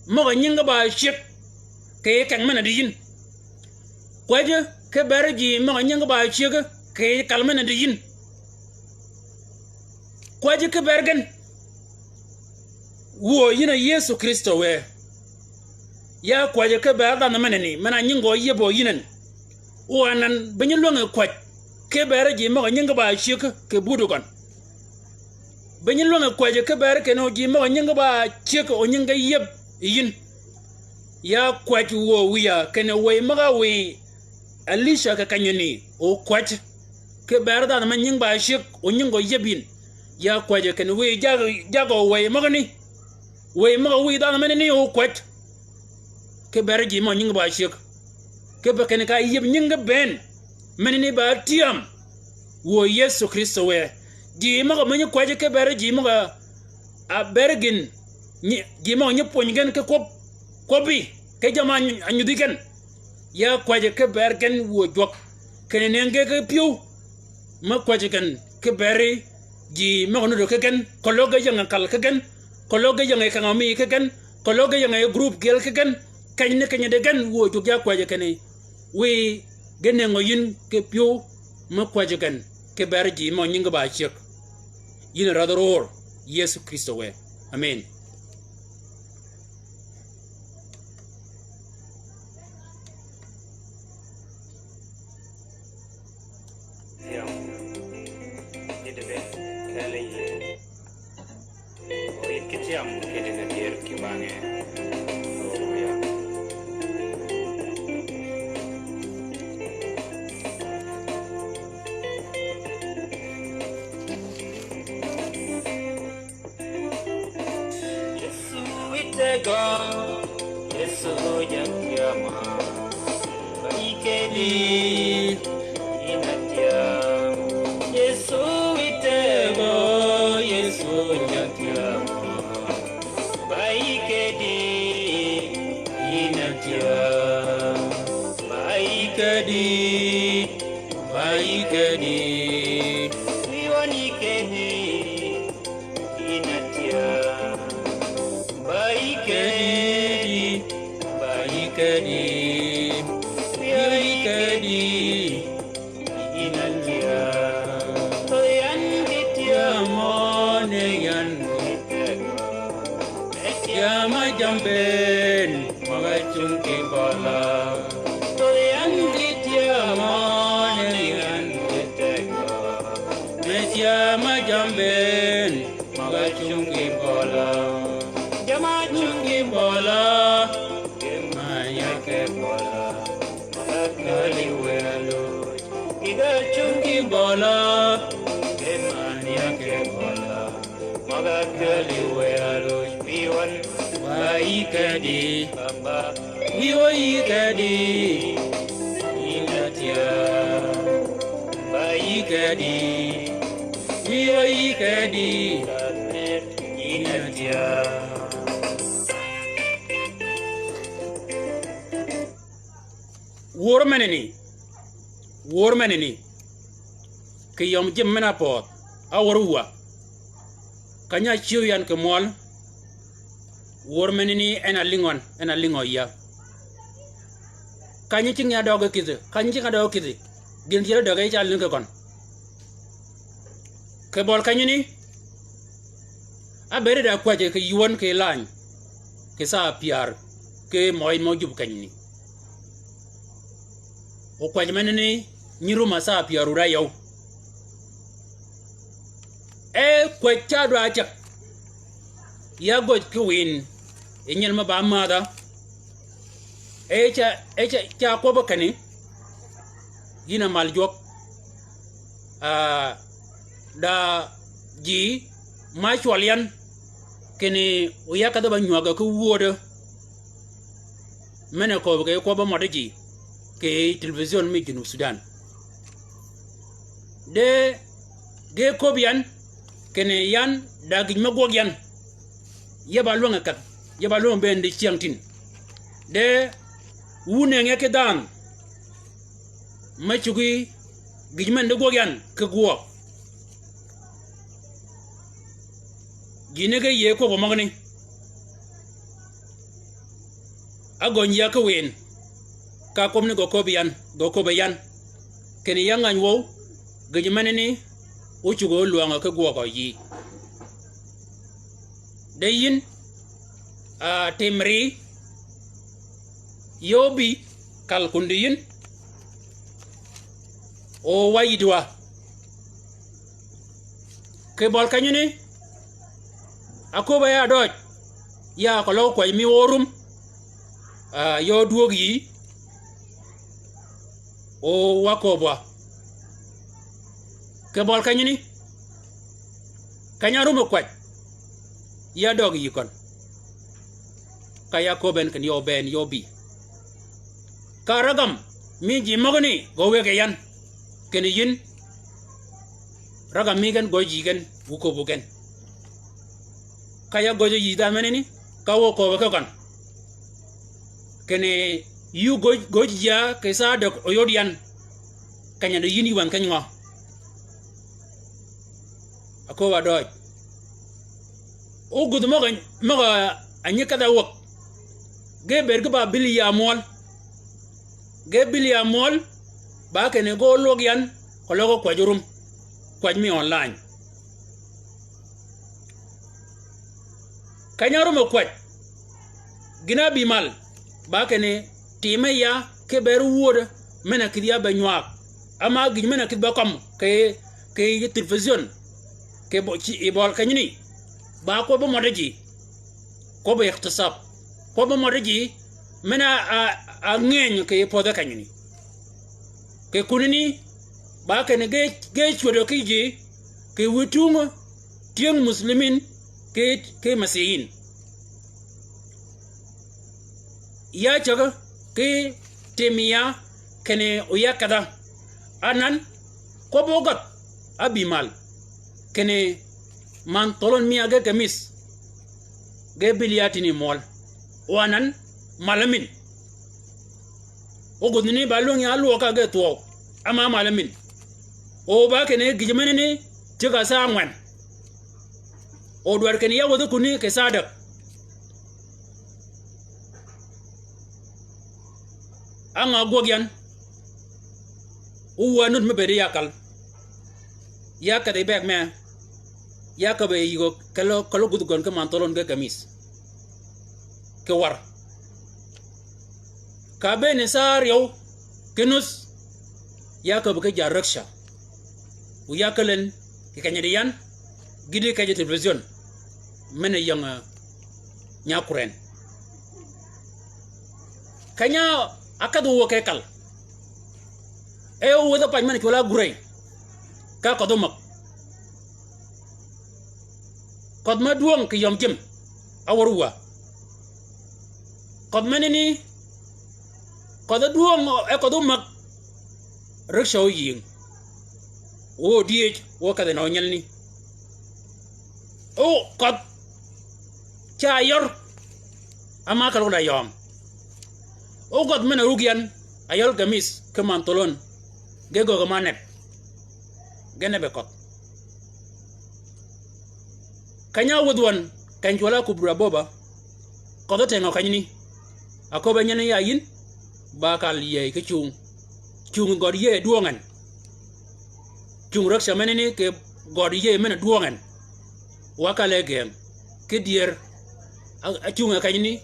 møg-a nyingi ba cyëg, kì yij keng men-a di yïn. Kwäjji, ki beri ji, møg-a nyingi ba cyëg, kì yij kal men-a di yïn. Kwäjji ki ber gen. Wuö yïn a Yëso Krïstø wë. Ya kwäjji ki ber dhanhø menani, men-a nyingi gø yeb o yïn en. O anan, bi nyi lwänge kwäjji, ki ber ji møg-a nyingi ba cyëg, kì buti gøn. Bi nyi lwänge kwäjji ki ber kinni o ji møg-a nyingi ba cyëg, o nyingi ge yeb yi yïn. Ya kwäjji wuö wïya, kinni wëy møg-a wïy Elisha kì kenyani, o kwäjji. Ki ber dhanhø me nyingi ba cyëg, o nyingi gø yeb yïn. Ya kwäjji kinni wïy jag, jagø wëy møgani. Wëy møg-a wïy dhanhø menani o kwäjji. Ki ber ji møg-a nyingi ba cyëg. Kipe kinni ka yeb nyingi bënn. Menani ba tyam. Wuö Yëso Krïstø wë. Ji møg-a me nyi kwäjji ki ber ji møg-a a ber gïn. Nyi, ji møg-a nyi pwöny gen ki kwøb. Kwøbbi. Ki jamm-a a nyudhi gen. Ya kwäjji ki ber gen wuö jwøk. Kinni nengi ki pyëw. Me kwäjji gen ki beri ji møg-a nuddø ki gen, keløg ge ying kal ki gen, keløg ge ying keng-a mi ki gen, keløg ge ying group gyel ki gen, keny ni keny di gen wuö jwøk ya kwäjji kinni. Wïy ge nëngø yïn ki pyëw me kwäjji gen, ki beri ji møg-a nyingi ba cyëg. Yïn a rädhi ror, Yëso Krïstø wë. Amen. Tyam. Kidi be kele yie. O yie ki tyam kidi ne dier ki bang'e. Haleluya. Yesu witego, Yesu jatyama. Ba yie kedi, in atyam. Yesu witego, Yesu jatyama. Ba yie kedi, in Ba yï kedi, ba yï kedi, wi wan yï kedi, yïn a tya. Ba yï kedi, ba yï kedi, wi wan yï kedi, yïn a tya. Tho yan gi tya møn-a yan gi teg. Tya ma jambën, møg-a cung ki bøla. Tho yan gi tya møn-a yan gi teg. Me tya ma jambën, møg-a cung ki bøla. Jama cung ki bøla, gema ya ke bøla. Møg-a kali we aloj, iga cung ki bøla, gema ya ke bøla. Møg-a kali we aloj, wi wan, ba yï kedi, bamba. Wi wa yï kedi, yïn a tya. Ba yï kedi, wi wa yï kedi, yïn a tya. Wör meneni, wör meneni, kì yøm jim men-a pödh, a wör wa. Keny-a ácïu yan kì mwøl, wör meneni en a lïngø, en a lïngø ya. Keny-a cing ya døøg kïdhi, keny-a cing ya døøg kïdhi, gïn tyel døge ca lïng kì køn. Kì bøl kenyani, ábëëd da kwäjji kì ywön kì lany, kì saa pyär, kì mø in mø jub kenyani. O kwäj meneni, nyi rum a saa pyär wud áyøw. E kwäj ca dwa ceg, ya gøj ki wïn, yi nyel me ba mädha. E ca, e ca, ca kwøb kenni, yïn a mal jwøk. Ah, da ji ma cwøl yan, kinni oya kedhi ba nywäg ki wödø. Men-a kööb kì kwøb møddi ji, kì televison mi Junub Sudan. De, ge kööb yan, kinni yan, da gïj me gwøg yan. Ya ba lwäng-a kedh, ya ba lwäng-a bënn di cyäng tin. De, wu nëngi ki dhanhø, me cuggi gïj men di gwøg yan, ki gwøg. Ji ni ge yïëy kwøb møgani. Ágöny ya ki wïn, ka kwøb ni gø köbbi yan, gø köbbi yan. Kinni ya ngäny wøw, gïj menani, ócuggi ólwängø ki gwøgø yï. De yïn, a, tim ri, yø óbï, kal kundi yïn, o wa yïddi wa. Kì bøl kenyani, aköbba ya døøj, ya keløg kwäj mi wø rum, a, yø dwöög yï, o wa kööb wa. Kì bøl kenyani, keny-a árum kwäj, ya døøg yï køn. Ka ya köbben kinni yø bënn yø bï. Ka ragam mi ji møgani gø wëggi yan. Kinni yïn. Ragam mi gen gø ji gen, wu köbbu gen. Ka ya gøjji yï dhanhø menani, ka wø köbbi ki køn. Kinni yï gøj, gøj ji ya kì saa däg oyod yan. Keny-a di yïn yï wänhi keny ngø. Aköbba døøj. O gudh møg-a, møg-a nyi kedh-a wäg. Ge bëëd ki ba bïl ya mwøl. Ge bïl ya mwøl, ba kinni ge ólwøg yan, keløg kwäj rum. Kwäj mi online. Keny-a árum kwäj. Gïn-a ábï mal, ba kinni, timi ya, ki ber wödø, men-a kïdhi ya be nywag. Ama gïj men-a kïdhi be kømmi, kì, kì televison, kì bø-, ci, yi bøl kenyani, ba kwøbbi møddi ji, kwøbbi ightisab, kwøbbi møddi ji, men-a, a, a ngëny kì pödhi kenyani. Kì kunani, ba kinni ge, ge cwödø ki ji, kì wïtung, tyëng muslimin, kì, kì masihin. Ya cäg ki tim ya kinni oya kedha. Anan, kwøbb-a ógädh, ábï mal. Kinni man thølløn mi a ge kemis. Ge bïl ya tïni mwøl. O anan, mal min. O gudhni ba lwängi a lwøg ka ge thwøw. Ama malä min. O ba kinni gïj menani, ceg-a sa ángwen. O dwaddi kinni ya wäthi kunni kì sa ádäg. Á ngø gwøg yan? O wä nud me bëëdi ya kal. Ya kedhi bëgg me. Ya käbbi yïgø kelø, kelø gudh gøn ki mantholon ge kemis. Kì wär. Ka bëëni sa áryew ki nus. Ya käbbi ki ja rëksha. O ya källen kì kenyidi yan. Gïti kej televison. Men-a ying, eh, nya kureen. Keny-a ákedh wø ke kal. E ówädhi pany men-a cwøl-a gurey. Ka kødh ómäg. Kødh me dwøng kì yøm jim. Áwär wa. Kødh menani. Kødh dwøng e kødh ómäg. Rëksha óyïng. Wø dyëj, wø kedhi nø nyelni. O kødh ca yør. Ama keløg da yøøm. O kødh men-a rug yan, a yøl gemis, ki mantholon. Ge göggi ma neb. Ge neb e kødh. Keny-a áwädh wøn, keny cwøl-a kubra böba. Kødh ótengø kenyni. Aköbbe nyelni ya yïn, ba kal yëëy ki cung. Cung gød yëëy dwøng en. Cung rëksha menani kì gød yëëy men-a dwøng en. Wa kal e geng. Ki dyër. A, a cung e kenyni.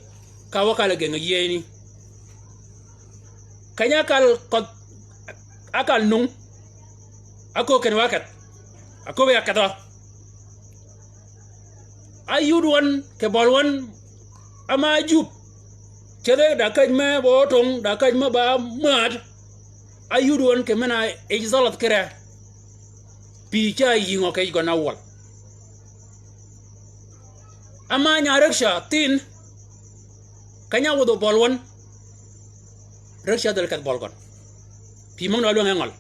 Ka wa kal e geng yëëyni. Keny-a ákal kødh, ákal nung. Áköög kinni wa ákedh. Aköbbe ya kedhø. Áyud wøn, kì bøl wøn, ama ájub. Cedhe da käj me ba ótong, da käj me ba mäd. Áyud wøn kì men-a yij dhalath kire. Pï ca yïngø kì yij gøn awøl. Ama nya rëksha thin. Keny-a áwädh bøl wøn. Rëksha dhäl kedh bøl gøn. Pï møgni wa lwänge ngøl.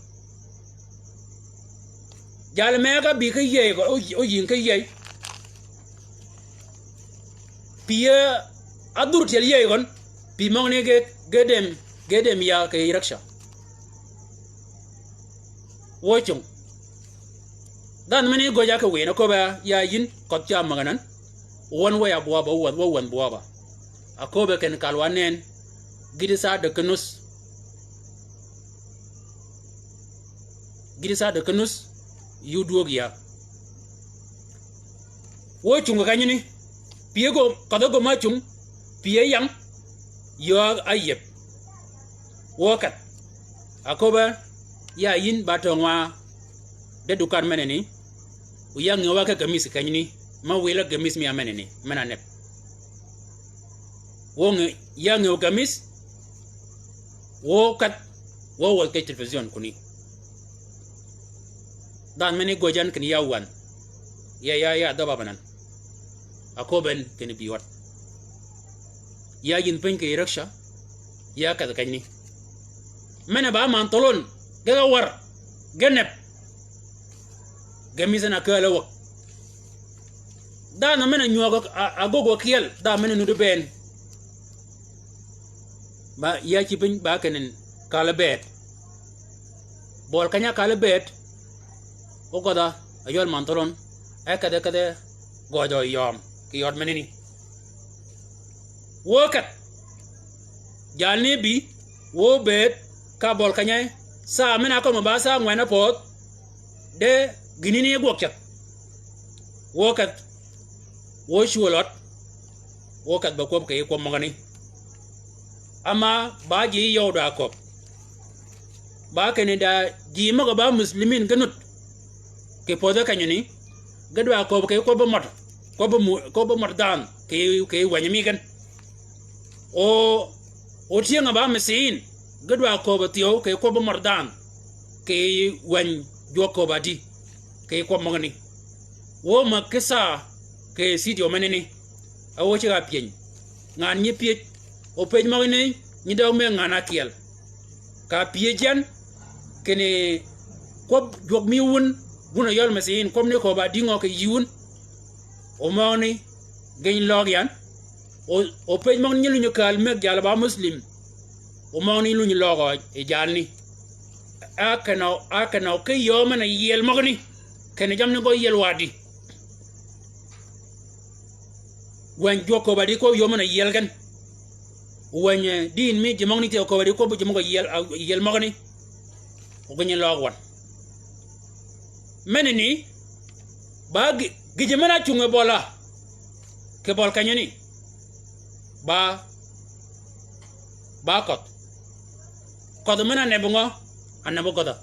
Jal mëgg-a bï ki yëy gøn, o, oyïng ki yëy. Pï-a dhur tyel yëy gøn, pï møgani ge, ge dem, ge dem ya kì rëksha. Wø cung. Dhanhø meni gøj-a kì wïn, aköbbe ya yïn, kødh ca mäg anan. Wøn wëy-a bwøbba, wø wädh, wø wädh bwøbba. Aköbbe kinni kal wa nen, gïti sa ádäg ki nus. Gïti sa ádäg ki nus, yï ódwöög ya. Wø cungi kenyani, pï-a gö, kadh-a gö ma cung, pï-a yäng, yöö áyïëb. Wø kedh. Aköbbe, ya yïn ba töng wa, de dukan menani, o ya ngïw wa ki gemis kenyani, me wïl-a gemis mi a menani, men-a neb. Wø ngï-, ya ngïw gemis, wø kedh, wø wädh kej televison kuni. Dhanhø meni gøj yan kinni ya wänhø. Ya, ya, ya dhøb-a ba nan. Aköbben kinni bï wød. Ya yïn piny kì rëksha. Ya kedh kenyani. Men-a ba man thøl wøn. Ge ga wär. Ge neb. Gemis en a kääl-a wäg. Dhanhø men-a nywäg a, a göggi kyel. Dhanhø men-a nudi bënn. Ba ya cïb piny ba kinni kal-a bëëd. Bøl keny-a kal-a bëëd. Ógødha, a ywal man thøl wøn, e kedhe kedhe gøjø yøøm, kì yød menani. Wø kedh, jalni bï, wø bëëd, ka bøl keny-a, sa men-a ákømmi ba sa ángwen ápödh, de gïnani gwøg ceth. Wø kedh, wø cwöl ød, wø kedh ba kwøb kì yij kwøb møgani. Ama ba ji yøw da köbb. Ba kinni da ji møg-a ba muslimin ge nud. Kì pödhe kenyani. Ge dwa köbb kì kwøbb mød. Kwøbb mu-, kwøbb mød dhanhø. Kì, kì wänyi mi gen. O, o tyëng-a ba misiin. Ge dwa köbb thyew kì kwøbb mød dhanhø. Kì wänyi jwøk köbb-a di. Kì kwøb møgani. Wø mäg ki sa kì studio menani. A wø ceg-a pyëny. Ngan nyi pyëj. O pëj møgani nyi døg mëgg ngan ákyel. Ka pyëj yan kinni kwøb jwøk mi wun, wun a yøl misiin kwøb ni köbb-a di ngø kì yï wun. O møgani gïny løg yan. O, o pëj møgani nyi lunyi kääl mëgg jal ba muslim. Omøgani lunyi løøg yi jalni. A kenø, a kenø ki yöö men-a yiel møgani. Kene jammi ni gø yiel waddi. Wänyi jwøk köbbi di kwøb yöö men-a yiel gen. Wänyi, eh, din mi ji møgani thye köbbi di kwøb ji møg-a yiel, ah, yiel møgani. O gïnyi løøg wøn. Menani, ba gï-, gïjø men-a cunge bøla. Kì bøl kenyani. Ba, ba kødh. Kødh men-a nebbi ngø, a nebbi gødhø.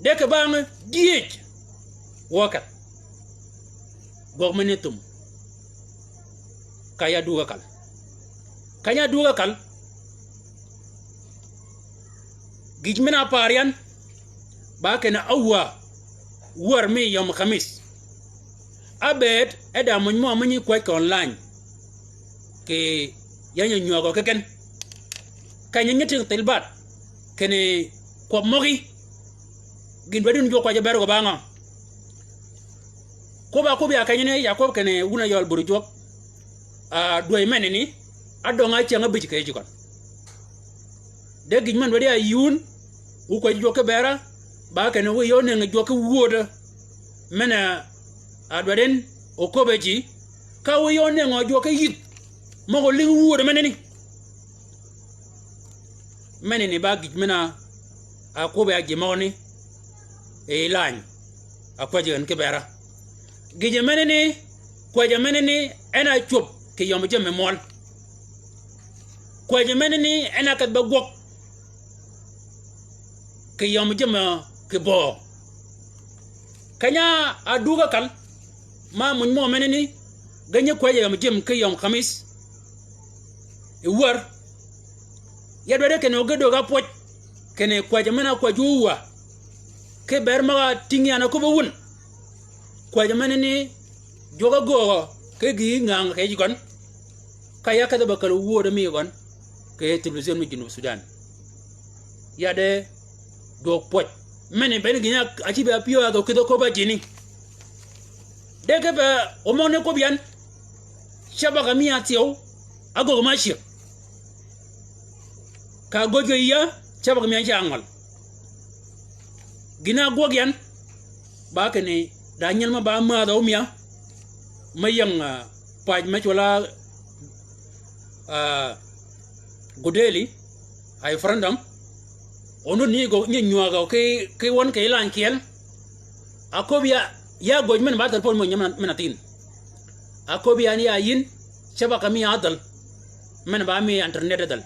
De kì bang dyëj. Wø kedh. Gwøg men-a thum. Ka ya dug ákal. Keny-a dug ákal. Gïj men-a paar yan. Ba kinni áwäà. Wär mi yöm kamis. Ábëëd, e da møny mø-a mø nyi kwäj kì online. Kì yany-a nywägø ki gen. Keny-a nyi ting thil bad. Kinni kwøb møgí. Gïn dwaddi wun jwøk kwäjji ber gø ba ngø. Kwøbb-a kwøbbi ya kenyani ya kwøb kinni wun a yøl buri jwøk. A dwäj menani, ádøng-a cyäng ábïj kì yij gøn. De gïj men-a dwaddi ya yïn, wu kwäjji jwøk ki bera, ba kinni wu yöö nëngi jwøk ki wödø. Men-a, a dwaddi en, oköbbi ji, ka wu yöö nëngi jwøk ki yïdh, møg-a lïngi wödø menani. Menani ba gïj men-a, a kwøbbi ya ji møgani, yi lany, a kwäjji gen ki bera. Gïjø menani, kwäjjø menani, en a cwöb kì yømmi jimmi møl. Kwäjjø menani, en a kedh be gwøg kì yømmi jimmi kì böö. Keny-a dug ákal, ma møny mø menani, ge nyi kwäjjø yømmi jimmi ki yöm kamis. Yi wär. Ya dwaddi kinni o ge dögg-a pwøj. Kinni kwäjjø men-a kwäjji wu wa. Ki ber møg-a tïngi yan a köbbi wun. Kwäjjø menani jwøk ágöögø ki gïï ngäng kì yij gøn. Ka ya kedhi be kal wödø mi gøn. Kì telebisön mi Junub Sudan. Ya de dwøg pwøj. Meni beni gïn-a ácïb ya pyëw ya dhø kïdhi köbb-a jini. De kipe omøgani kwøb yan. Cabaka mi ya thyew. Ágöggi ma cyëg. Ka göj kì yïa, cabaka mi ya ca ngøl. Gïn-a ágwøg yan. Ba kinni, da nyel ma ba mädhø omïa. Me ying, ah, paj me cwøl-a, ah, Gudeli, a referendum. O nud nyi gø, nyi nywägø ki, ki wøn kì lany kyel. Aköbbi ya, ya göj men ba telefon mø nyi men, men a thïn. Aköbbi yan ya yïn, cabaka mi ya dhäl. Men ba mi internet dhäl.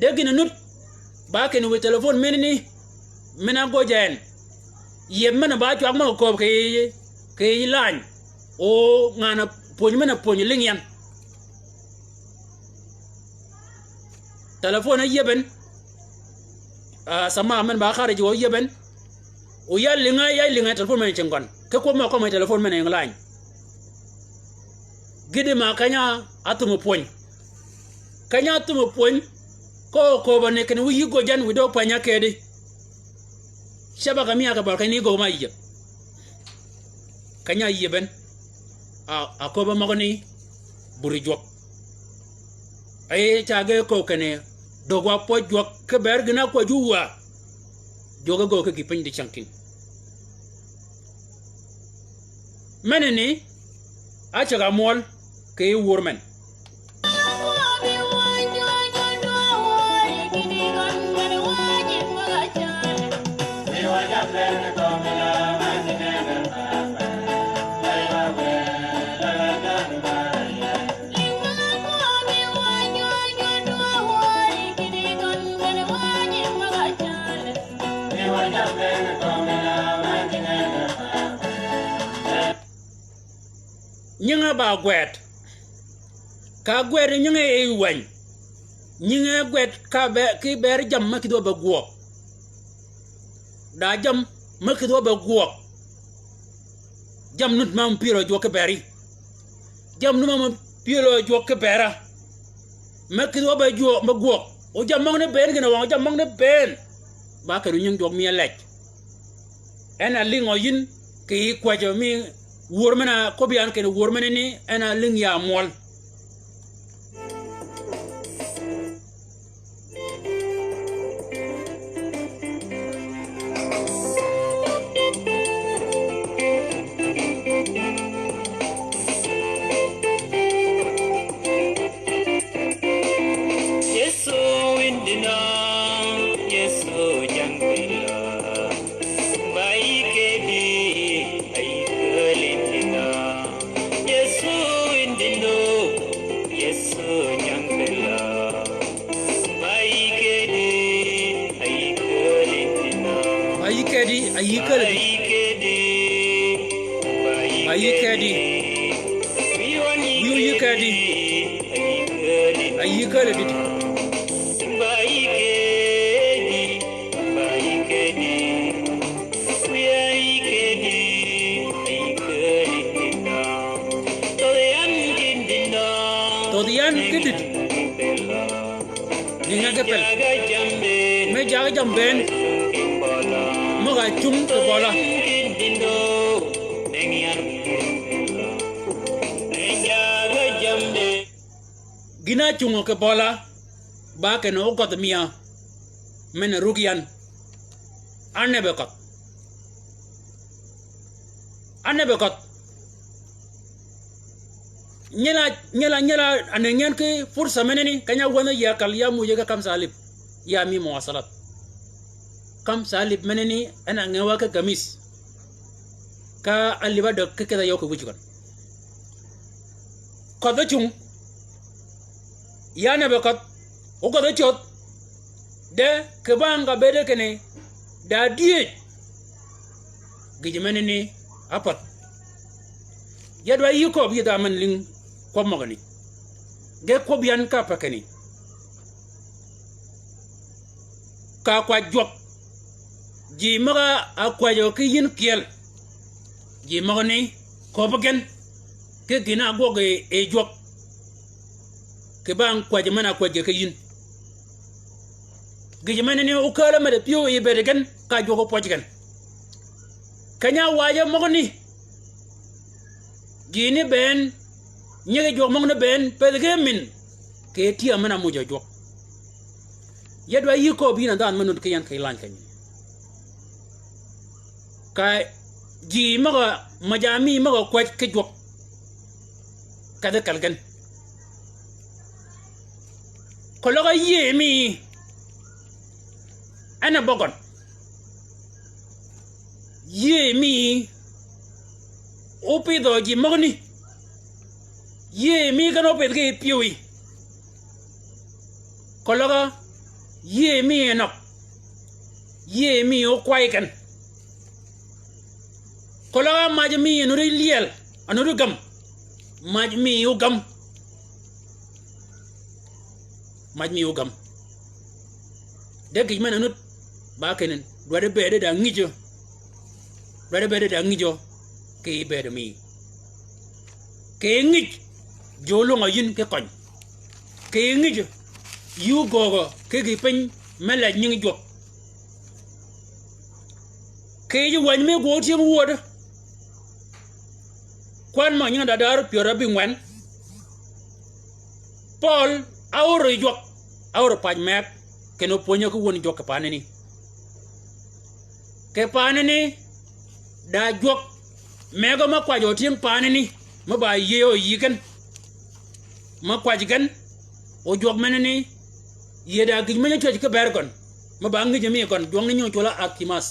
De gïn-a nud, ba kinni wiy telefon menani, men-a göj en. Yieb men ba cwag mø kööb kì, kì lany. O ngan-a pwöny men-a pwöny lïngi yan. Telefon áyieb en. Ah, sama men ba karij o yieb en. O ya lïnga, ya lïnga telefon men cing gøn. Ki kwøb mø kømmi telefon men ying lany. Gïti ma keny-a áthum pwöny. Keny-a áthum pwöny. Ko kööbø ni kinni wiy yï göj yan wiy dø pweny-a kedi. Cabaka mi a kì bøl keny-a ni göggi ma yieb. Keny-a yieb en. A, aköbbi møgani. Buri jwøk. Aye ca ge kööb kinni. Dögg wa pwøj jwøk ki ber gïn-a kwäjji wa. Jwøk ágöög ki gï piny di cängtïn. Menani, áceg-a mwøl, kì yij wur men. Nyinge ba gwed. Ka gwed nyinge yi wänyi. Nyinge gwed ka be, ki ber jammì me kïdhi wa be gwøg. Da jammì me kïdhi wa be gwøg. Jammì nud ma pyëlø jwøk ki beri. Jammì nud ma pyëlø jwøk ki bera. Me kïdhi wa be jwøk, be gwøg. O jammì møgani bënn gïn-a wøng, jammì møgani bënn. Ba kenni nying jwøk mi a lej. En a lïngø yïn kì yij kwäjjø mi wur men-a köbbi yan kinni wur menani en a lïng ya mwøl. Ayï källi dït. Ayï källi dït. Wiu yï källi dït. Ayï källi dït. Todh yan ki dït. Gïn-a ge pel. Me jaggi jammì bënn. Møg-a cung kì bøla. Gïn-a cungø kì bøla. Ba kenni ógødh mia. Men-a rug yan. Áneb-a kødh. Áneb-a kødh. Nyel-a, nyel-a, nyel-a, ánëngi en ki fursa menani, keny-a wänh-a ya kal ya muuj-a ki kamsa alip, ya mi muwasalat. Kamsa alip menani, en a ngewø ki gamis. Ka alip ádäg ki kedh-a yøw kì wïj gøn. Kødh ócung, ya áneb-a kødh, ógødh ócödh, de kì bang ka bëëde kinni, da dyëj. Gïjø menani ápödh. Ya dwa yï kööb yï dha men lïng kwøb møgani. Ge kwøb yan ka pa kinni. Ka kwäj jwøk. Ji møg-a ákwäjø ki yïn kyeel. Ji møgani köbbi gen. Ki gïn-a ágwøg yi, yi jwøk. Kì bang kwäjji men-a ákwäjji ki yïn. Gïjø menani ókääl-a meddi pyëw yi bëëd gen, ka jwøk ópwøj gen. Keny-a wajø møgani. Gïni bënn, nyigi jwøk møgani bënn, pëthi ki min. Kì tyëg men-a muuj-a jwøk. Ya dwa yï kööb yïn a dhanhø me nud ki yan kì lany keny. Ka ji møg-a, ma ja mi møg-a kwäj ki jwøk. Kedhi kal gen. Keløg-a yïëy mi. En a bøgøn. Yïëy mi. Ópidhø ji møgani. Yïëy mi gen ópidh ki pyëwí. Keløg-a yïëy mi enøg. Yïëy mi ókway gen. Keløg-a mac mi a nuti lyel, a nuti gam. Mac mi ógam. Mac mi ógam. De gïj men-a nud, ba kinni, dwaddi bëëde da ngïjø. Dwaddi bëëde da ngïjø, kì bëëd mi. Kì ngïj, ji ólwøng-a yïn ki køny. Kì ngïj, yï ógöögø, ki gï piny, me lej nyingi jwøk. Kì yij wäny mi gwøøg tyëng wödø. Kwan mø nyingi da dar pyär ábïngwen. Pøøl, áoro yi jwøk, áoro pac meg, kinni ópwönyi ki wön jwøk kì paanani. Kì paanani, da jwøk, megø me kwajø tyëng paanani, me ba yïëy yi gen. Me kwaj gen, o jwøk menani, yïëy da gïj me nyi cwäj ki bër gøn, me ba ngïjø mi gøn, jwøk ni nyi ócwøl-a Artemis.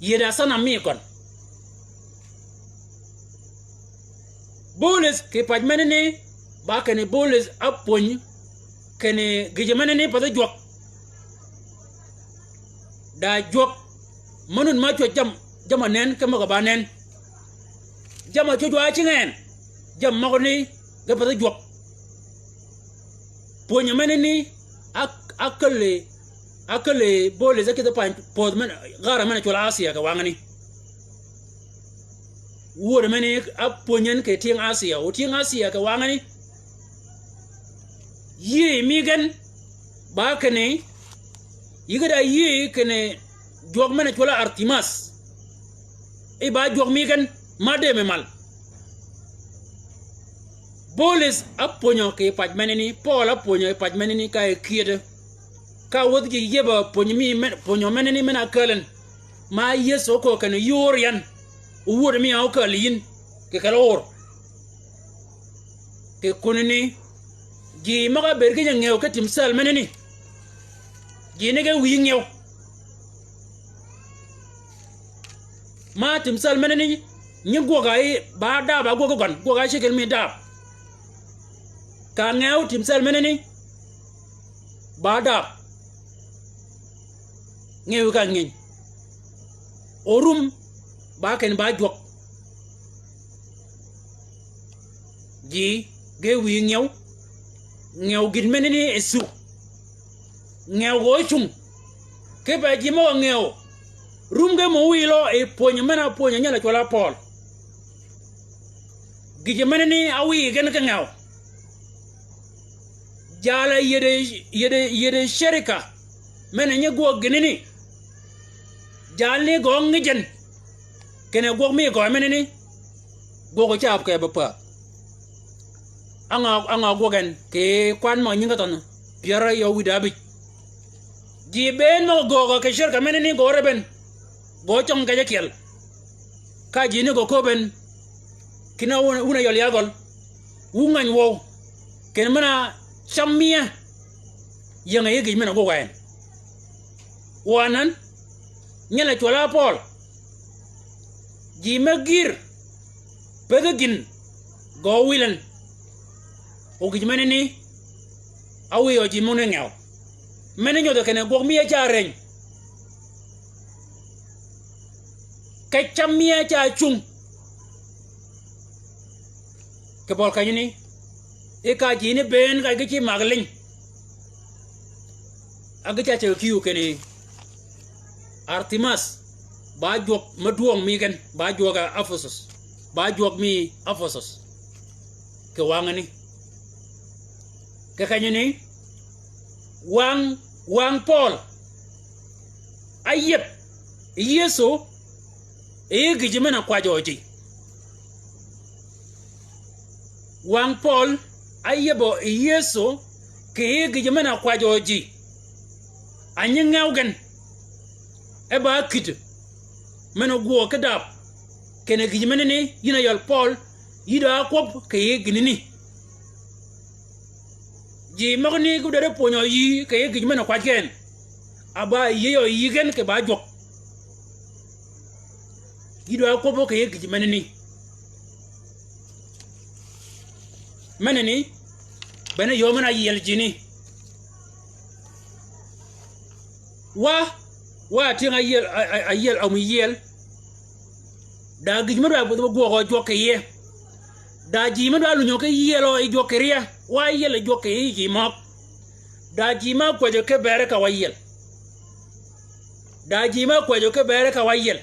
Yïëy da sanam mi gøn. Bóolïth kì pac menani, ba kinni Bóolïth ápwöny, kinni gïjø menani pathi jwøk. Da jwøk, me nun ma cwäj jammì, jammì nen, ki møg-a ba nen. Jammì cwäj wa cinggi en, jammì møgani, ge pathi jwøk. Pwönyø menani, á, ákälli, ákälli Bóolïth ákïdhi pany pödh men, gara men-a cwøl Asia kì wangani. Wödø menani ápwönyi en kì tyëng Asia, o tyëng Asia kì wangani. Yïëy mi gen, ba kinni, yï ge da yïëy kinni jwøk men-a cwøl-a Artemis. I ba jwøk mi gen, ma dëmmi mal. Bóolïth ápwönyø kì pac menani, Pøøl ápwönyø kì pac menani ka e kyëdø. Ka wäthi ji yiebø pwönyø mi men-, pwönyø menani men-a ákääl en. Ma Yëso óköög kinni yï óor yan. Owödø mi a ókääl yïn. Kì kelli óor. Kì kunani. Ji møg-a bëëd ki nyi ngew ki timsal menani. Ji ni ge wïyi ngew. Ma timsal menani, nyi gwøg-a yi, ba dab-a gwøg gøn, gwøg-a cegel mi dab. Ka ngew timsal menani, ba dab. Ngew ka nginy, Orum, ba ken ba jwøk. Ji, ge wïyi ngew, ngew gïn menani e suk. Ngew gø ocung. Kipe ji møg-a ngew. Rum ge mø wïyi lø e pwönyi men-a pwönyi nyel a cwøl-a Pøøl. Gïjø menani áwïyi gen ki ngew. Jal-a yede, yede, yede cerika. Men-a nyi gwøg gïnani. Jalni gø ngïjjøn. Kene gwøg mi gø menani. Gwøg-a ca áb kì be pää. Á ngø, á ngø gwøg en kì kwan møg-a nyingi thønh. Pyär áryew wïdá ábïj. Ji bënn møg-a göögø kì cerika menani gø rebben. Gø cøng kej ákyel. Ka ji ni gø köbben. Kinni wun, wun a yøl ya gøl. Wu ngäny wøw. Ken men-a cam miya. Ying-a yï gïj men-a gwøg-a en. Wa anan. Nyel a cwøl-a Pøøl. Ji me gïr. Pëthi gïn. Gø wïl en. O gïj menani. Áwïyø ji møgani ngew. Men-a nyodhi kinni gwøg miya ca reny. Kej cam miya ca cung. Kì bøl kenyani. I ka ji ni bënn ka gi ci mag liny. A gi ca ceg kiu kinni. Artemas. Ba jwøk me dwøng mi gen. Ba jwøk a Ephesus. Ba jwøk mi Ephesus. Kì wangani. Kì kenyani. Wang, wang Pøøl. Áyeb. Yëso. E gïjø men-a kwajø ji. Wang Pøøl, áyebø Yëso, kì yï gïjø men-a kwajø ji. A nyi ngew gen. E ba kïddi. Men-a gwøøg ki dab. Kinni gïjø menani, yïn a yøl Pøøl, yï da ákwøb kì yï gïnani. Ji møgani gudere pwönyø yï, kì yï gïj men-a kwaj gen. A ba yïëyø yï gen kì ba jwøk. Yï dwa kwøbbø kì yï gïj menani. Menani, bene yöö men-a áyiel jini. Wa, wa atyëng-a áyiel, a, a, áyiel, omi yiel. Da gïj me dwa gwøgø jwøk kì yie. Da ji me dwa lunyø ki yielø yi jwøk kì rye. Wa yiel yi jwøk kì yie ji møg. Da ji me kwäjjø ki bere ka wa yiel. Da ji me kwäjjø ki bere ka wa yiel.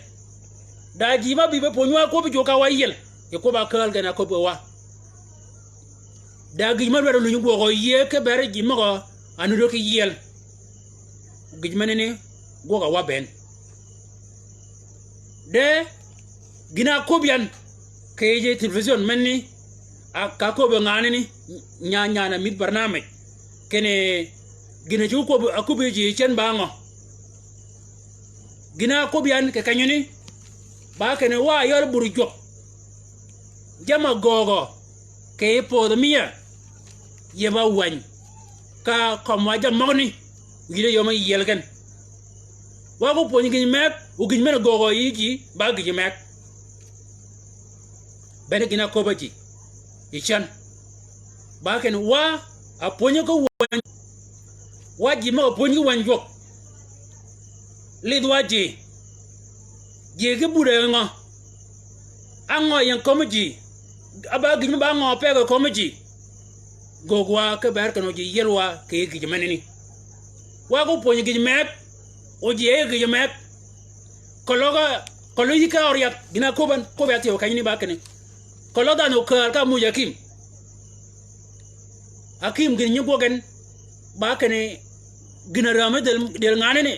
Da ji me bï be pwönywa kwøbbi jwøk ka wa yiel. Yi kwøbb-a kääl gen a köbbi wa. Da gïj me dwaddi lunyi gwøgø yie ki bere ji møg-a nuddø ki yiel. Gïj menani gwøg-a wa bënn. De gïn-a áköbbi yan kì yij television menani, a ka áköbbi nganani, nya, nyan-a mïdh barnamij. Kinni gïn-a ci áköbbi, áköbbi ji cen ba ngø. Gïn-a áköbbi yan kì kenyani, ba kinni wa yøl bur jwøk. Jamm-a göögø kì yij pödhi miya. Yeb-a wäny. Ka kømmi wa jammì møgani. Yïddi yöö me yiel gen. Wa ko pwönyi gïj meg, o gïj men-a göögø yï ji, ba gïj meg. Bene gïn-a áköbbi ji. Yi cen. Ba kinni wa, a pwönyi ki wäny. Wa ji møg-a pwönyi ki wäny jwøk. Lidh wa ji. Ji ki budd-a ngø. Á ngø yi en kömi ji. Á ba gïj me ba ngø peg yi kömi ji. Göög wa ki ber kinni o ji yiel wa kì yij gïj menani. Wa ko pwönyi gïj meg. O ji e gïj meg. Keløg-a, keløg yï ka øryath. Gïn-a áköbban, köbbi athyew kenyani ba kinni. Keløg dhanhø kääl ka ámuuj akim. Akim gïn nyi gwøg gen, ba kinni gïn-a rämi dël, dël nganani,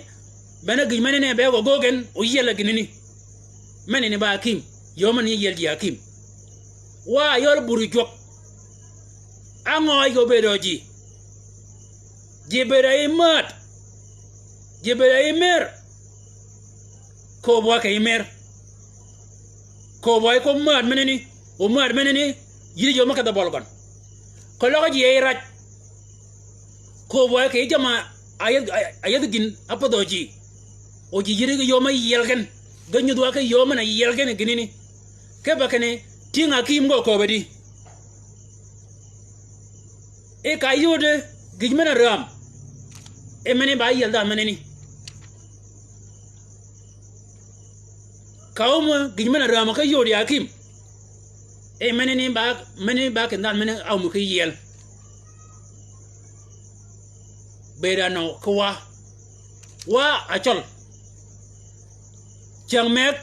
bene gïj menani be gø göög gen, o yiel a gïnani. Menani ba akim, yöö men-a nyi yiel ji akim. Wa yøl buri jwøk. Á ngø yij gø bëëdø ji. Ji bëëd-a yi määd. Ji bëëd-a yi mer. Kööb wa kì yij mer. Kööb wa yi kööb määd menani. O määd menani. Yïddi yöö me kedh-a bøl gøn. Keløg ji yi rac. Kööb wa kì yij jamm-a áyädh, áyädh gïn ápädhø ji. O ji yïddi ki yöö me yiel gen. Ge nyudh wa ki yöö men-a yiel gen gïnani. Kipe kinni, tyëng-a akim gø kööb-a di. E ka yode, gïj men-a räm. E men-a ba yiel dhanhø menani. Ka áum gïj men-a rämø ki yodi akïm. E meni ni ba, meni ba kì dhanhø meni áum ki yiel. Bëëd anø ki wa. Wa acøl. Cyäng meg,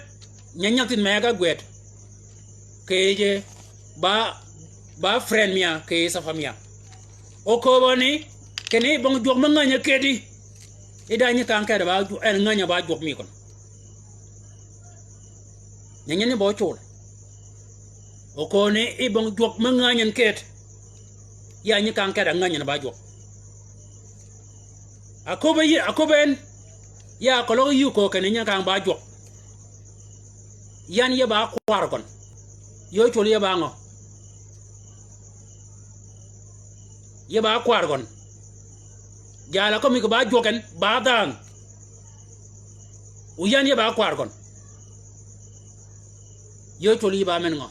nya nyäg thith meg ágwed. Kì yij ba, ba friend mia, kì yij safar mia. Oköbbi ni, kinni bong jwøk me ngänyi kedi. Ida nyi kang kedi ba jwøk, en ngänyi ba jwøk mi køn. Nyi nyi ni bø cul. Okoni i bong jwøk me ngänyi kedi. Ya nyi kang kedi a ngänyi ba jwøk. Aköbbi yi, aköbbi en. Ya koløg yi ko kinni nyi kang ba jwøk. Yan ye ba kwar gøn. Yo cul ye ba ngø. Ye ba kwar gøn. Jal a kømmi kì ba jwøk en, ba dhanhø. O yan ye ba kwar gøn. Yo cul yi ba men ngø.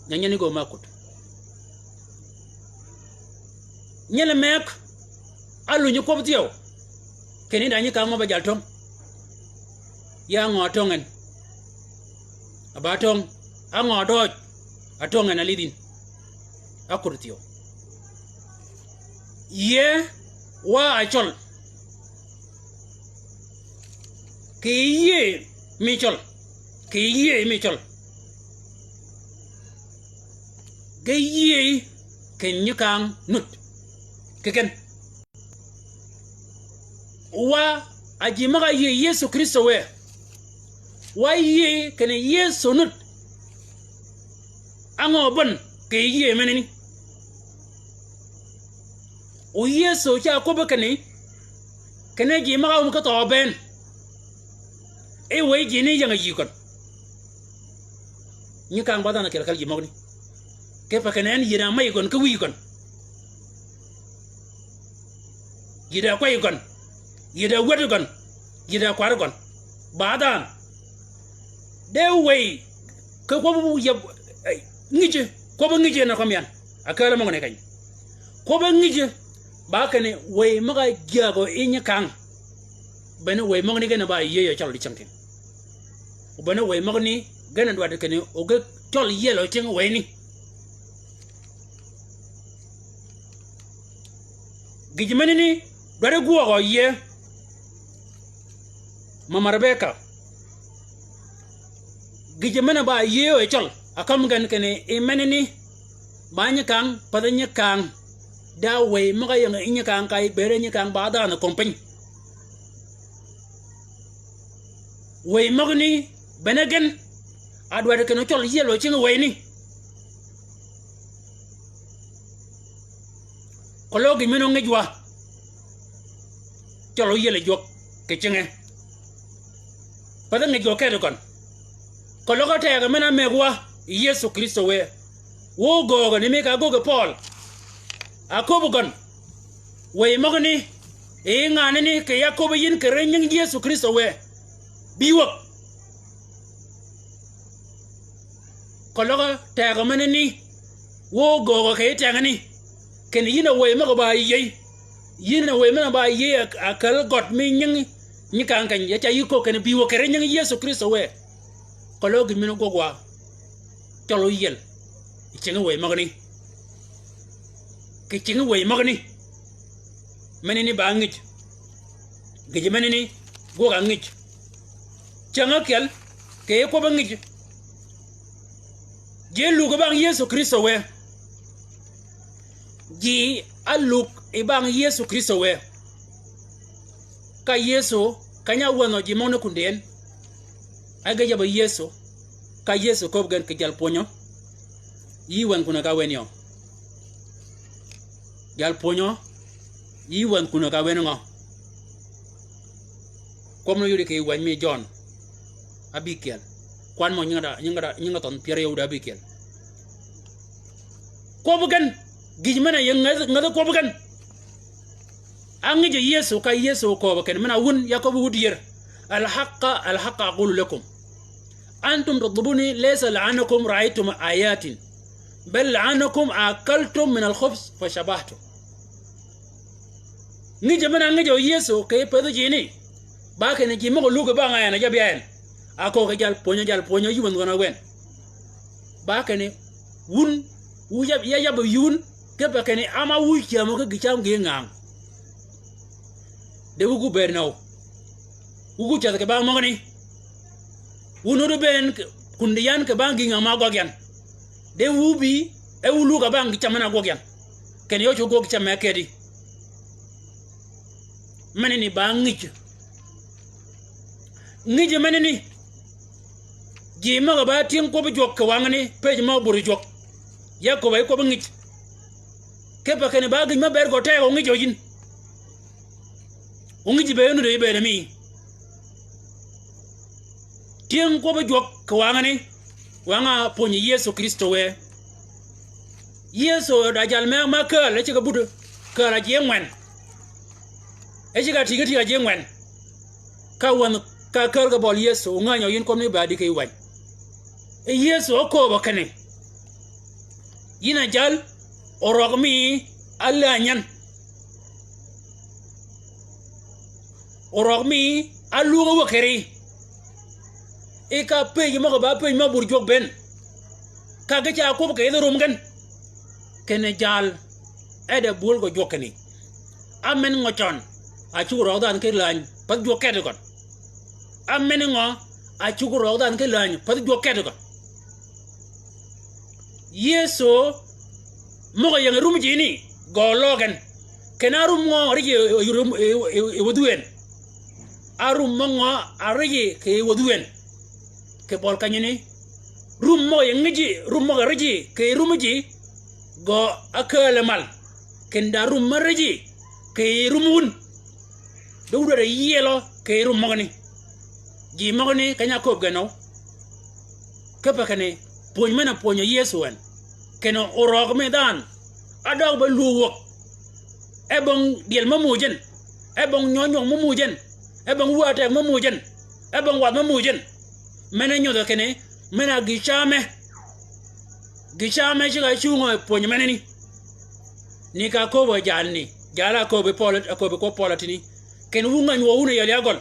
Nya nyen i gø ma kut. Nyel meg, alunyi kwøb thyew. Kinni da nyi kang mø ba jal töng. Ya ngø atöng en. A ba töng, a ngø adøj, atöng en a lidh yïn. A kut thyew. Yie wa acøl. Kì yie mi cøl. Kì yie mi cøl. Ge yie kì nyi kang nud. Kì ken. Wa a ji møg-a yie Yëso Krïstø wë. Wa yie kinni Yëso nud. Á ngø bøn kì yie menani. O Yëso ca kwøbbi kinni, kinni ji møg-a áum ki thøø bënn. E wëy ji ni ying-a yï gøn. Nyi kang ba dhanhø kyel kal ji møgani. Kipe kinni en yïddi a mey gøn ki wïy gøn. Yïddi a kwey gøn. Yïddi a wäd gøn. Yïddi a kwar gøn. Ba dhanhø. De wëy. Ki kwøb yeb, eh, ngïjji. Kwøb ngïjji en a kømmi yan. A kääl møgani keny. Kwøb ngïjji. Ba kinni wëy møg-a jyäägø yi nyi kang. Bene wëy møgani gen a ba yïëy a cøl di cingtïn. O bene wëy møgani gen a dwaddi kinni o ge cøl yiel o cing wëyni. Gïj menani dwaddi gwøøg-a yie. Mama Rebeka. Gïj men-a ba yïëy o yi cøl. A kømmi gen kinni i menani. Ba nyi kang, pathi nyi kang. Da wëy møg-a ying yi nyi kang kay bëëd nyi kang ba dhanhø kömi piny. Wëy møgani bene gen a dwaddi kinni cøl yiel o cing wëyni. Keløg gïj men-a óngïj wa. Cøl óyiel jwøk kì cinge. Pathi ngïj gø kedi gøn. Keløg tegø men-a ámëggi wa yi Yëso Krïstø wë. Wø ógöögø ni mi ka ágöggi Pøøl. A köbbi gøn. Wëy møgani. Yi nganani kì ya köbbi yïn kì ri nying Yëso Krïstø wë. Bï wäg. Keløg tegø menani. Wø ógöögø kì yi tengani. Kinni yïn a wëy møg-a ba yïëy. Yïn a wëy men-a ba yïëy a, a kääl gøt mi nying nyi kang keny ya ca yï köög kinni bï wäg kì ri nying Yëso Krïstø wë. Keløg gïj men-a gwøg wa. Cøl óyiel. Yi cingi wëy møgani. Kì cingi wëy møgani. Menani ba ngïj. Gïj menani gwøg-a ngïj. Cyäng ákyel kì kwøbbi ngïj. Ji álug yi bang Yëso Krïstø wë. Ji álug yi bang Yëso Krïstø wë. Ka Yëso, keny-a áwänhø ji møgani kundi en. Ágëj ábø Yëso, ka Yëso köbbi gen kì jal pwönyø. Yï wänhø kunø ka wen yø. Jal pwönyø, yï wänhø kunø ka wen ngø. Kwøb ni yudi kì wäny mi Jøn. Abikyel. Kwan mø nyinga da, nyinga da, nyinga thønh pyär yøw da abikyel. Kwøb gen. Gïj men-a ying ngädhi, ngädhi kwøb gen. Ángïjø Yëso ka Yëso köbbi kinni men-a wun ya köbbi wud yër. Al-haqqa, al-haqqa aqulu lakum. Antum tatlubuni laysa li'annakum ra'aytum ayatin. Bal li'annakum akaltum min al-khubz fashabahtum. Ngïjø men-a ngïjø Yëso kì pëthi jini. Ba kinni ji møg-a lug yi bang en a jabi en. Aköög ki jal pwönyø, jal pwönyø yï wänhgøn-a wën. Ba kinni, wun, wu yab, ya yab yï wun, kipe kinni, áma wu cyämø ki gï cam gï ngäng. De wu gubed nøw. Wu gucädh kì bang møgani. Wu nuti bëën kì, kun di yan kì bang gï ngäng ma gwag yan. De wu bï, e wu lug-a bang gï cam men-a gwag yan. Kinni yø cugg gwøg cam me kedi. Menani ba ngïj. Ngïj menani. Ji møg-a ba tyëng kwøbbi jwøk kì wangani, pëj mø buri jwøk. Ya köbb-a yi kwøbbi ngïj. Kipe kinni ba gïj me bëëd gø teg o ngïj o yïn. O ngïj bëëd nuti bëëd mi. Tyëng kwøbbi jwøk kì wangani. Wang-a pwönyi Yëso Krïstö wë. Yëso da jal me, me kääl, e ceg-a buti, kääl a ji ngwen. E ceg-a tïg-a tïg a ji ngwen. Ka wänhø, ka kääl kì bøli Yëso, o ngänyø yïn kwøbbi ni ba dï ki wany. E Yëso okööbø kinni. Yïn a jal, orøg mi álääny yan. Orøg mi álwög-a wäg kì ri. I ka pëj møg-a ba pëj mø bur jwøk bënn. Ka ge ca kwøb kì yidh rum gen. Kinni jal, e de bwöl gø jwøk kinni. Á men ngø cøn, a cuggi røøg dhanhø ki lääny, path jwøk keti gøn. Á men ngø, a cuggi røøg dhanhø ki lääny, path jwøk keti gøn. Yëso, møg-a ying rum ji ni, gø løøg gen. Kinni á rum mø ngø áriji, e, e, e, e wädhu en. Á rum mø ngø áriji kì wädhu en. Kì bøli kenyani. Rum møg-a ying ji, rum møg-a riji, kì rum ji, gø ákääl mal. Kinni da rum me riji, kì rum wun. De wun dwaddi yielø, kì rum møgani. Ji møgani, keny-a ákööb gen nøw. Kipe kinni, pwöny men-a pwönyø Yëso en. Kinni orøg mi dhanhø. Ádøøg be lwöw wäg. E bong dyel me muuj en. E bong nyø nywøng me muuj en. E bong wä teg me muuj en. E bong wadh me muuj en. Men-a nyodhø kinni, men-a gï came. Gï came ceg-a cungø pwöny menani. Ni ka kööbø jalni, jal-a kööbø Pøøl, a kööbø kwøb Pøøl a tïni. Kinni wu ngäny wø wun a yel ya gøl.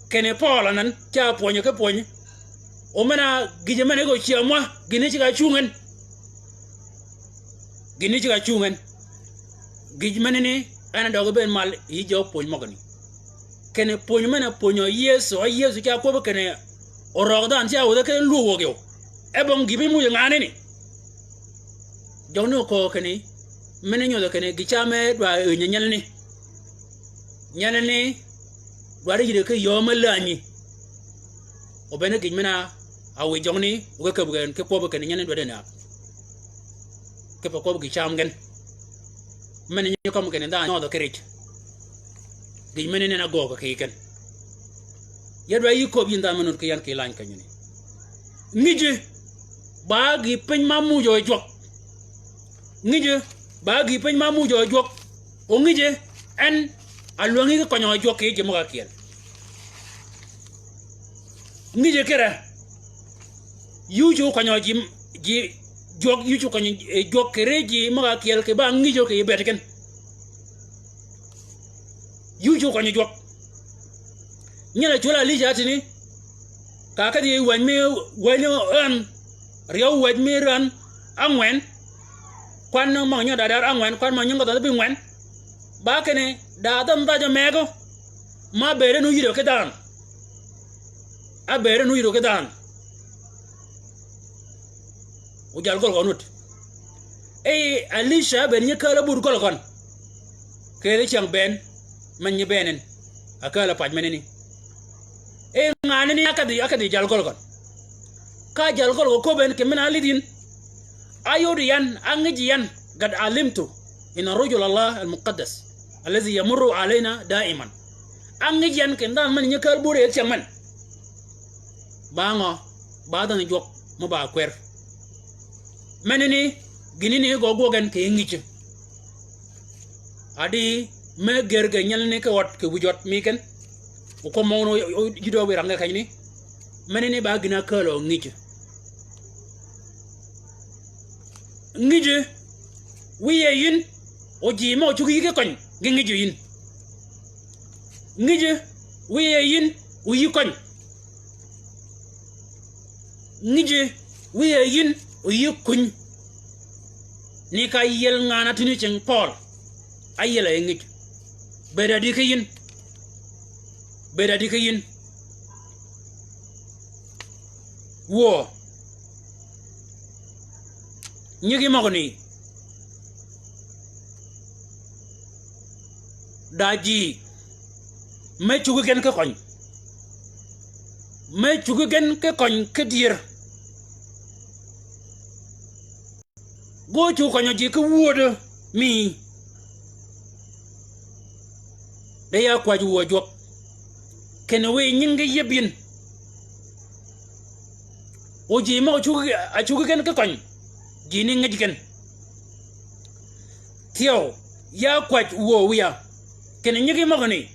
Kinni Pøøl anan, ca pwönyø ki pwöny. O men-a gïjø men-a gø cyäm wa, gïni ceg-a cung en. Gïni ceg-a cung en. Gïj menani, en a døgi bënn mal, yï jø pwöny møgani. Kinni pwöny men-a pwönyø Yëso, a Yëso ca kwøbbi kinni, orøg dhanhø ca wädhe kinni lwöw wäg yøw. E bong gïbi muuj nganani. Jøgni oköög kinni, men-a nyodhø kinni, gï came dwaddi yïn nyelani. Nyelani, dwaddi yïddi ki yöö me länyi. O bene gïj men-a, a wiy jøgni, o ge käbbi gen, ki kwøbbi kinni nyelani dwaddi en a. Kipe kwøbbi gï cam gen. Men-a nyi kømmi kinni dhanhø nyodhø ki rij. Gïj menani en a göög kì yï gen. Ya dwaddi yï kööb yïn dhanhø me nud ki yan kì lany kenyani. Ngïjø, ba gï piny ma muuj o jwøk. Ngïjø, ba gï piny ma muuj o jwøk. O ngïjø, en, a lwängi ki køny o jwøk kì ji møg-a kyel. Ngïjø kire, yï ócuggi kønyø ji, ji, jwøk, yï ócuggi kønyø, e, jwøk kì ri ji møg-a kyel kì ba ngïjø kì yï bëëd gen. Yï ócuggi kønyø jwøk. Nyel a cwöl Alica tïni. Ka kedhi wäj mi, wäj ni ön, ryeew wäj mi ränh, ángwen. Kwan møg-a nyø da der ángwen, kwan møg-a nyø ngø dhanh bï ngwen. Ba kinni, da dhanhø dhajø megø. Ma bëëd en óyïdø ki dhanhø. Ábëëd en óyïdø ki dhanhø. O jal gøl gøn wut. Ey, Alica ábëëd nyi kääl ábud gøl gøn. Kì yeth cyäng bënn, men nyi bënn en. A kääl a pac menani. Ey, nganani ákedhi, ákedhi jal gøl gøn. Ka jal gøl gø köbben kì men-a álidh yïn. Áyodi yan, ángïj yan, قد علمت إن رجل الله المقدس الذي يمر علينا دائما. Ángïj yan kì dhanhø men nyi kääl bure yeth cyäng men. Ba ngø, ba dhanhø jwøk, mø ba kwer. Menani, gïnani gø gwøg en kì ngïjø. Adi, me ger ge nyelani ki ød, kì wïj ød mi ken. O kwøb mø wun o, o, jidø wi rang ge kenyani. Menani ba gïn-a kääl o ngïjø. Ngïjø, wiye yïn, o ji mø cuggi yï ki køny, gi ngïjø yïn. Ngïjø, wiye yïn, o yï køny. Ngiji wiya yïn, o yï kuny. Ni ka yiel ngan-a tïni cing Pøøl. Áyiel a yi ngij. Bëëd adi ki yïn. Bëëd adi ki yïn. Wuö. Nyigi møgø ni. Da ji me cuggi gen ki køny. Me cuggi gen ki køny ki dyër. Go cuggi kønyø ji ki wuödø mi. De ya kwäj wuö jwøk. Kinni wiy nyingi yïëb yïn. O ji møg-a cuggi, a cuggi gen ki køny. Ji ni ngij gen. Thyew, ya kwäj wuö wiya. Kinni nyigi møgani.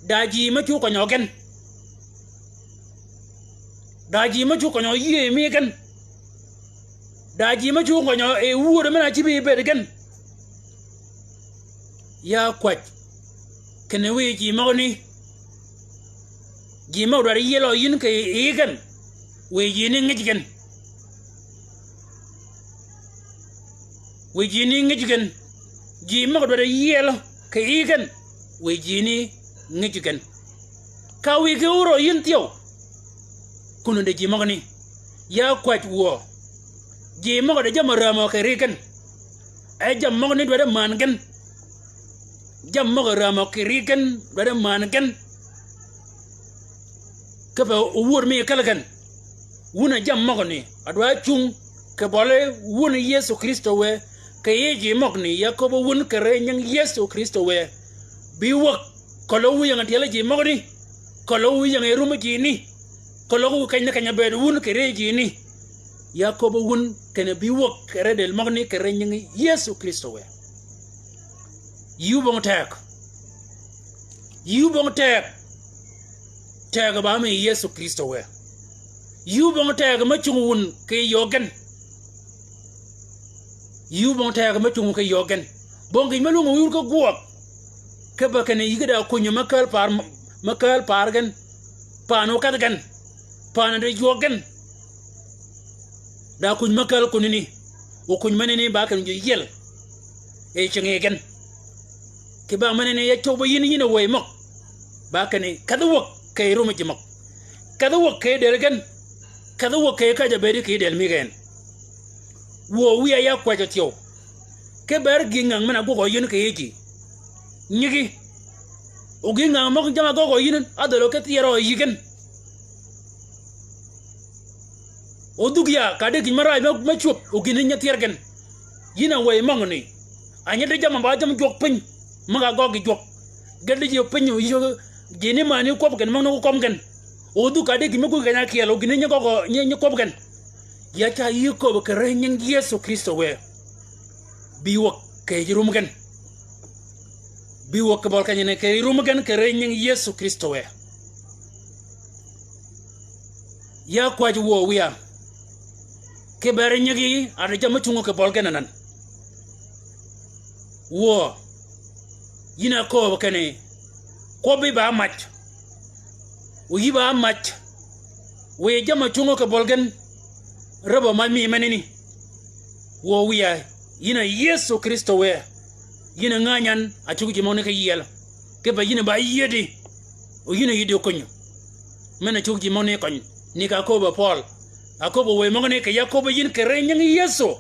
Da ji me cuggi kønyø gen. Da ji me cuggi kønyø yïëy mi gen. Da ji me cuggi kønyø e wuödø men-a cïb yi bëëd gen. Ya kwäj. Kinni wiy ji møgani. Ji møg-a dwaddi yielø yïn kì yï gen. Wiy ji ni ngij gen. Wiy ji ni ngij gen. Ji møg-a dwaddi yielø kì yï gen. Wiy ji ni ngij gen. Ka wiy ki órø yïn thyew. Kun-a di ji møgani. Ya kwäj wuö. Ji møg-a di jamm-a rämø kì ri gen. E jammì møgani dwaddi männ gen. Jammì møg-a rämø kì ri gen, dwaddi männ gen. Kipe owuöd mi källi gen. Wun a jammì møgani, a dwaddi cung kì bøli wun Yëso Krïstø wë, kì yij ji møgani, ya köbbi wun kì ri nying Yëso Krïstø wë. Bi wäg, keløg wu ying-a tyeli ji møgani, keløg wu ying-a yi rummi ji ni, keløg wu keny ni keny-a bëëd wun kì ri ji ni. Ya köbbi wun kinni bi wäg kì ri dël møgani kì ri nyingi Yëso Krïstø wë. Yï wun bong teg. Yï wun bong teg. Teg ba mi Yëso Krïstø wë. Yï wun bong teg me cung wun kì yöö gen. Yï wun bong teg me cung wun kì yöö gen. Bong gïj me lwöng wun ki gwøg. Kipe kinni yï ki da kuny me kääl paar, me kääl paar gen. Paani okedh gen. Paani di jwøk gen. Da kuny me kääl kunani. O kuny menani ba kinni ji yiel. E cingi gen. Kì bang menani ya cobbi yïn yïn a wëy møg. Ba kinni kedhi wäg kì rummi ji møg. Kedhi wäg kì dël gen. Kedhi wäg kì käjj-a bëëdi kì dël mi gen. Wuö wiya ya kwäjjø thyew. Kiber gï ngäng men-a gwøgø yïn kì yij ji. Nyigi. O gï ngäng møg jamm-a gwøgø yïn, ádhölø ki thyerø yï gen. O dhug ya ka di gïj me raaj me, me cwöb, o gïn ni nyi thyër gen. Yïn a wëy møgani. A nyi di jamm-a ba jamm jwøk piny, møg-a gøggi jwøk. Ged di ji piny, o yï ji ni männi kwøb gen, møgani ko kømmi gen. O dhug ka di gïj me gwøg keny-a kyeel, o gïn ni nyi gøggi, nyi, nyi kwøb gen. Ya ca yï köbbi kì ri nying Yëso Krïstø wë. Bi wäg kì yij rummi gen. Bi wäg kì bøli kenyani kì yij rummi gen kì ri nying Yëso Krïstø wë. Ya kwäjji wuö wiya. Kiber nyigi a di jammì me cungø kì bøli gen anan. Wuö. Yïn a kööb kinni. Kwøbbi ba mac. O yï ba mac. Wiy jamm-a cungø kì bøli gen. Räbbø mac mi menani. Wuö wiya, yïn a Yëso Krïstø wë. Yïn a ngänyan, a cuggi ji møgani ki yiel. Kipe yïn a ba yiedi. O yïn a yïddi kunyø. Men-a cuggi ji møgani køny. Ni ka köbbi Pøøl. A köbbi wëy møgani kì ya köbbi yïn kì ri nying Yëso.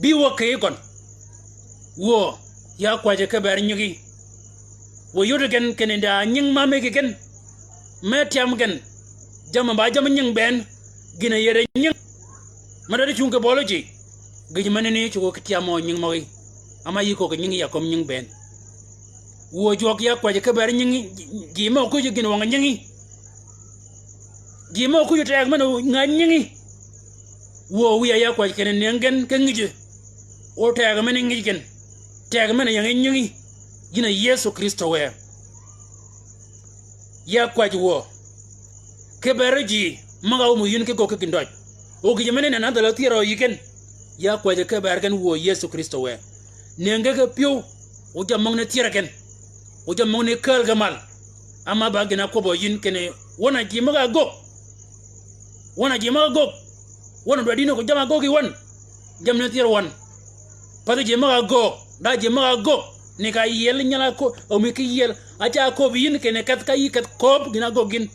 Bi wäg kì yij gøn. Wuö, ya kwäjji kiber nyigi. Wuö yod gen kinni da nying ma mëggi gen. Me tyam gen. Jamm-a ba jamm nying bënn. Gïn-a yede nying. Me dwaddi cung kì bøli ji. Gïj menani cugø ki tyamø nying møgí. Ama yï köggi nyingi ya kömi nying bënn. Wuö jwøk ya kwäjji kiber nyingi, ji, ji mø kuj gïn wøng nyingi. Ji mø kuj teg men-a ngäj nyingi. Wuö wiya ya kwäjji kinni nëngi gen ki ngïjji. O teg men-a ngïj gen. Teg men-a ying nyingi. Yïn a Yëso Krïstø wë. Ya kwäjji wuö. Kiber ji, møg-a ómmi yïn ki göggi ki gïndøj. O gïjø men-a nenni ádhälø thyerø yï gen. Ya kwäjji kiber gen wuö Yëso Krïstø wë. Nëngi gen ki pyëw, o jammì møgani thyerri gen. O jammì møgani kääl gen mal. Ama ba gïn-a kwøbbø yïn kinni, wøn-a ji møg-a gögg. Wøn a ji møg-a göggi. Wøn a dwaddi ni ko jamm-a göggi wøn. Jammì ni thyer wøn. Pathi ji møg-a göggi. Da ji møg-a göggi. Ni ka yiel nyal-a ko, omi ki yiel. Aca köbbi yïn kinni kedh ka yï kedh kööb gïn-a göggi yïn.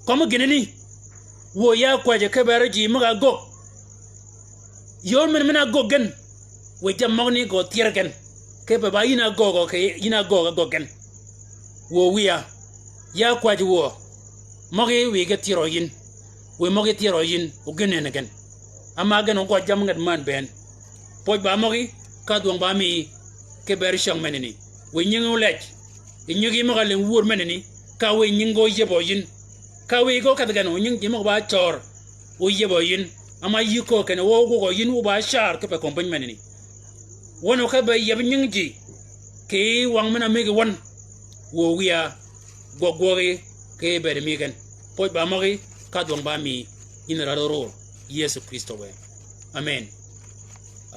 Kømmi gïnani. Wuö ya kwäjji ki beri ji møg-a göggi. Yöör men men-a göggi gen. Wiy jammì møgani gø thyer gen. Kipe ba yïn a göggi, kì yïn a göggi, göggi gen. Wuö wiya. Ya kwäjji wuö. Møgi wiy ge thyerø yïn. Wiy møgi thyerø yïn. O gïn nënni gen. Ama gen o gøj jammì nget männ bënn. Pwøj ba møgi, ka dhwøng ba miyi. Ki beri cäng menani. Wiy nyingi olej. Yi nyigi møg-a lïng wur menani, ka wiy nyingi gø yïëbø yïn. Ka wiy gø kedhi gen o nyingi ji møg-a ba cör, o yïëbø yïn. Ama yï köög kinni wø gwøgø yïn wu ba car kipe kömi piny menani. Wøn o ka be yïëb nyingi ji, kì wang men-a mëggi wøn. Wuö wiya, gwøg gwøgi, kì bëëdi mi gen. Pwøj ba møgi, ka dhwøng ba miyi, yïn rad orur, Yëso Krïstø wë. Amen.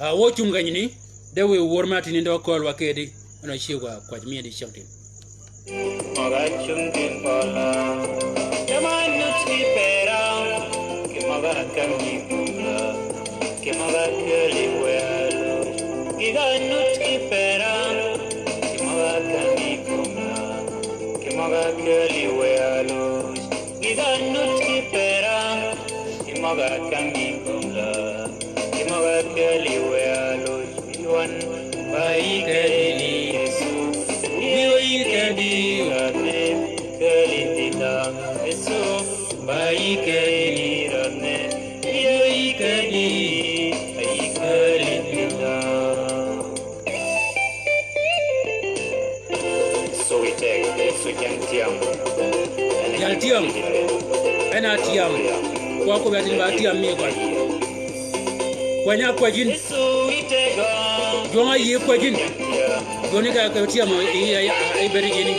A, wø cung kenyini, de wiy wur ma tïni dø kööl wa kedi, en a cïg wa kwäj mi di cäng tin. Møg-a cung ki bøla, jaman nut ki pera, ki møg-a kam ki kumla, ki møg-a keli welo, ki ga nut ki pera, ki møg-a kam ki kumla, ki møg-a keli welo, ki ga nut ki pera, ki møg-a kam ki kumla, ki møg-a keli welo. Yuan, ba yï kedi Yëso. Wiy yï kedi rane, keli tïta Yëso. Ba yï kedi rane, wiy yï kedi, ba yï keli tïta. Yal tyëng. En a tyëng. Kwa kobbi a tïn ba tyëng mi gøn. Kwany-a kwäjji yïn. Jwøng-a yï kwäjji yïn. Jwøng ni ka ke tyëng i, i, i, i bëëdi yïn.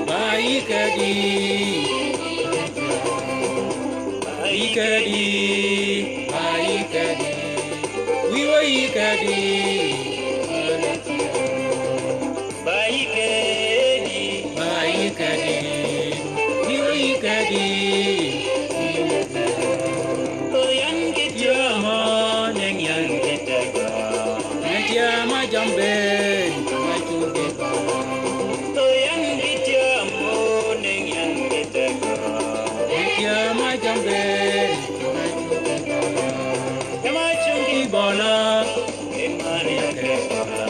Ba yï kedi. Ba yï kedi, ba yï kedi, wiy wa yï kedi. Ba yï kedi, ba yï kedi, wiy wa yï kedi. Ko yan ki tyëng mo, neng yan ki tego. Neng tyëng ma jam bënn, ma cungi ba. To yan ki tyëng mo, neng yan ki tego. Neng tyëng ma jam bënn, ma cungi ba. Tyëng ma cungi bøla, en mani ake bøla.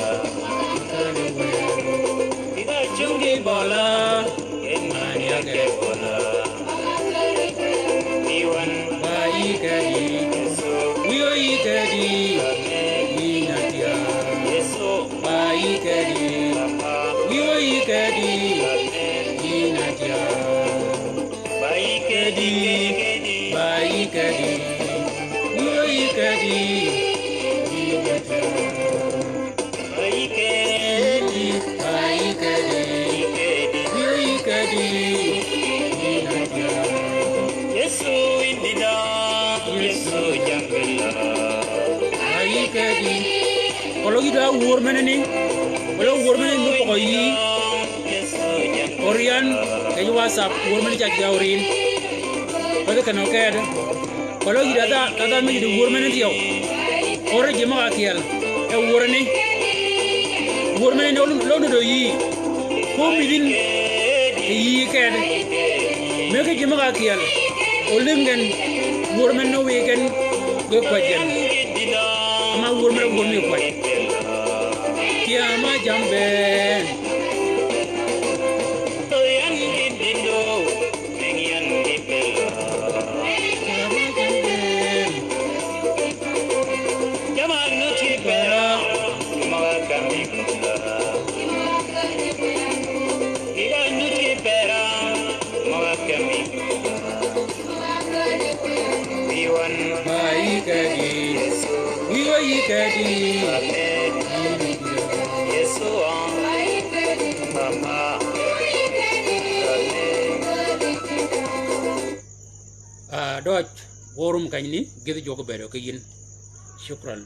Tyëng ma cungi bøla, en mani ake bøla. Ba yï kedi. Wiy yï kedi. Yïn a tyëng. Ba yï kedi. Wiy yï kedi. Yïn a tyëng. Ba yï kedi. Ba yï kedi. Wiy yï kedi. Yïn a tyëng. Ba yï kedi, ba yï kedi, wiy yï kedi. Yëso in dïda, Yëso jambila. Ba yï kedi. Keløg yï da wur menani. Keløg wur menani mi pøgø yï. Orïan, keny WhatsApp, wur menani ca ja orïn. Ba dhi kenø kedi. Keløg yï da dha, da dha mi yï di wur menani thyew. Orï ji møg-a kyel. E wur ni. Wur menani lo, lo nuddø yï. Ko mïdhin. Kì yï kedi. Mëggi ji møg-a kyel. Olïng gen. Wur menani wiy gen. Ge kwäj gen. Ama wur menani wur mi kwäj. Tyëng ma jam bënn. Ba yï kedi. Wiy wa yï kedi. A, døj, wø rum kenyni, gïdhi jwøk bëëdø ki yïn. Shukran.